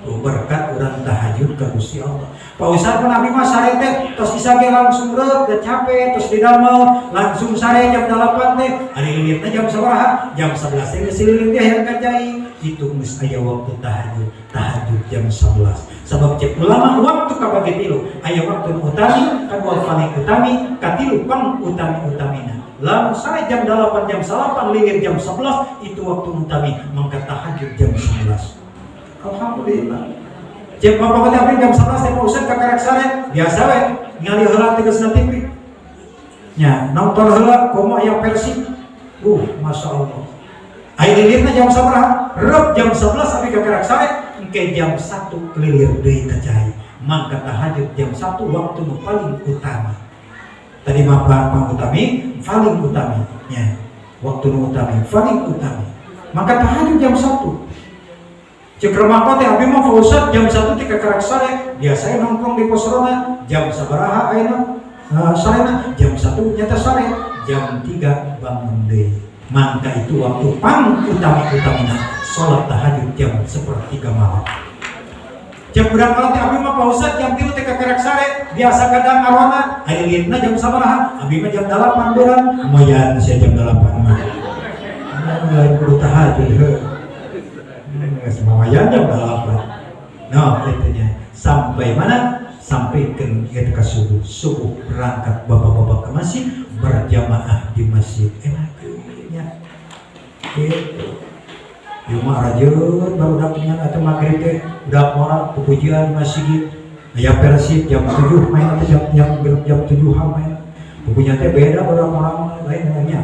Tuh berkat urang tahajud ka Gusti Allah. Pak Ustaz mah abdi mah sare teh tos isya ge langsung reut da capek tos didamel langsung sare jam 8 teh ari lilitna jam sabaraha jam 11 teh geus lilit teh hayang ka cai itu geus aya waktu tahajud tahajud jam 11 sabab cek ulama waktu kabagi tilu aya waktu nu utami kadua paling utami katilu pang utami-utamina lamun sare jam 8 jam 8 lilir jam 11 itu waktu utami mangka tahajud jam 11. Alhamdulillah. Cek bapak teh abdi jam 11 teh, Pak Ustaz, kakarek sare. Biasa we ngali heula tegasna TV. Nya, nonton heula komo aya Persib. Masya Allah. Ayo lilirna jam sabaraha? Rep jam 11 abdi kakarek sare, engke jam 1 kelilir deui ka cai. Mangka tahajud jam 1 waktu nu paling utama. Tadi mah pang utami, paling utami nya. Waktu nu utami, paling utami. Maka tahajud jam 1. Cek remah teh abdi mah, Pak Ustaz, jam 1 teh kakarek sare, biasa nongkrong di pos ronda, jam sabaraha ayeuna sarena jam 1 nyata sare, jam 3 bangun deui. Maka itu waktu pang utami-utamina salat tahajud jam 2/3 malam. Jam berapa teh abdi mah, Pak Ustaz, jam 3 teh kakarek sare, biasa kadang ngaronda, aya lilirna jam sabaraha? Abdi mah jam 8 beurang, moyan sia jam 8 mah. Lain kudu tahajud heuh. Semuanya jam 8. Nah, itunya. Sampai mana? Sampai ke ke subuh. Subuh berangkat bapak-bapak ke masjid, berjamaah di masjid. Enak ya. Gitu. Ieu mah rajin baru datangnya atau maghrib teh udah moral pupujian di masjid. Aya Persib jam 7 main atau jam jam jam 7 main. Pupujian teh beda orang-orang lain nanya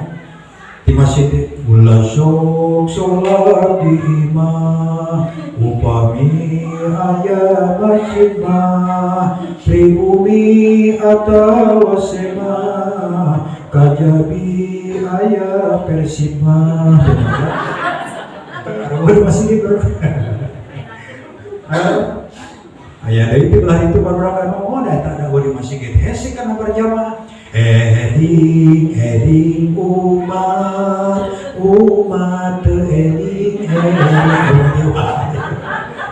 di masjid teh ulah sok sholat di imah upami aya masjid mah pribumi atau sema kajabi aya Persib mah. Udah masih gitu. Aya deui di belah itu baru kan, oh da eta ada di masjid hese kana berjamaah. Eling eling umat umat, eling eling.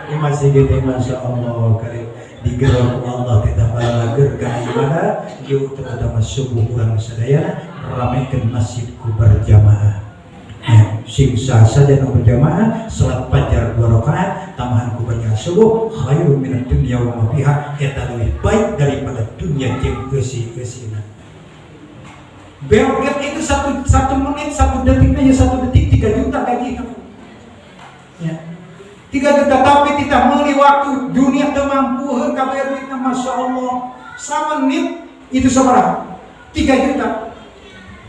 Di masjid teh masya Allah kali digerok Allah tidak balager ka ibadah. Yuk, terutama subuh urang sadayana ramekeun masjid ku berjamaah ya, sing sah saja nu berjamaah salat fajar dua rakaat tambahan ku baca subuh, khairun minad dunya wa ma fiha, eta leuwih baik daripada dunia jeung eusi-eusina. Bill Gates itu satu, satu menit, satu detik aja, satu detik 3 juta gaji ya. 3 juta, tapi tidak meuli waktu dunia teu mampu kabayar duitna. Masya Allah, sama menit itu sabaraha? 3 juta,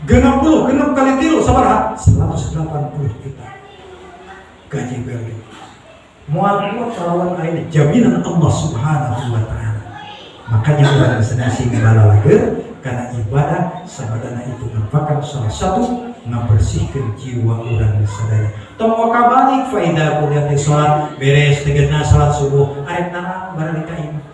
66 kali tilu sabaraha? 180 juta gaji Bill Gates. Moal kuat lawan ayeuna jaminan Allah Subhanahu wa Ta'ala. Makanya urang sedang sing balalager karena ibadah sabadana itu merupakan salah satu ngabersihkan jiwa urang sadaya. Tong waka balik faida kuliah salat beres tegasna salat subuh arek narang barang ka imah.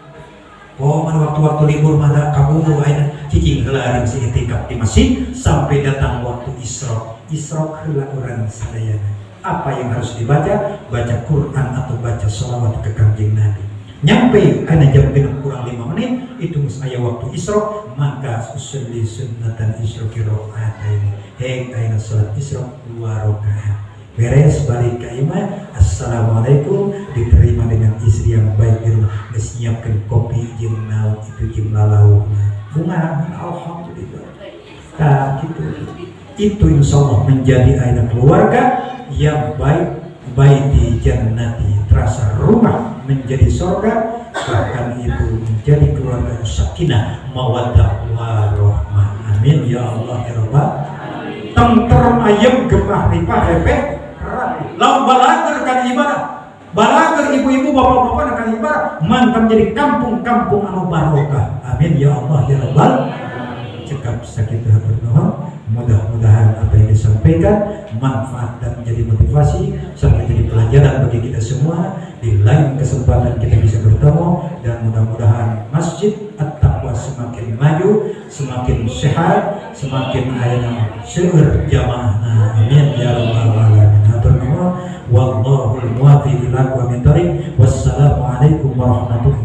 Oh, mana waktu-waktu libur mana kaburu ayeuna cicing heula ari si itikaf di masjid sampai datang waktu isyraq. Isyraq heula urang sadayana. Apa yang harus dibaca? Baca Quran atau baca sholawat ke Kangjeng Nabi. Nyampe karena jam 5.55 itu aya waktu isyraq, maka usolli sunnatan isyraqi ini. Hei, ayeuna salat isyraq dua rakaat. Beres balik ke imah, assalamualaikum, diterima dengan istri yang baik di rumah, geus nyiapkeun kopi jeung naon itu jeung lalauna. Bunga, alhamdulillah. Nah, gitu. Itu insya Allah menjadi anak keluarga yang baik, baik di jannati, terasa rumah menjadi sorga, bahkan itu menjadi keluarga sakinah mawaddah warahmah. Amin ya Allah ya Rabbal. Tentrem ayem gemah ripah repeh rapi. Lamun balager kan ibadah, balager ibu-ibu bapak-bapak akan ibadah, mantap jadi kampung-kampung anu barokah. Amin ya Allah ya Rabbal. Cekap sakitu, hatur nuhun. Mudah-mudahan apa yang disampaikan manfaat dan menjadi motivasi serta menjadi pelajaran bagi kita semua. Di lain kesempatan kita bisa bertemu dan mudah-mudahan Masjid At-Taqwa semakin maju, semakin sehat, semakin ayeuna seueur jamaahna. Amin ya rabbal alamin. Hatur nuhun. Wallahul muwaffiq ila aqwamit thoriq. Wassalamualaikum warahmatullahi.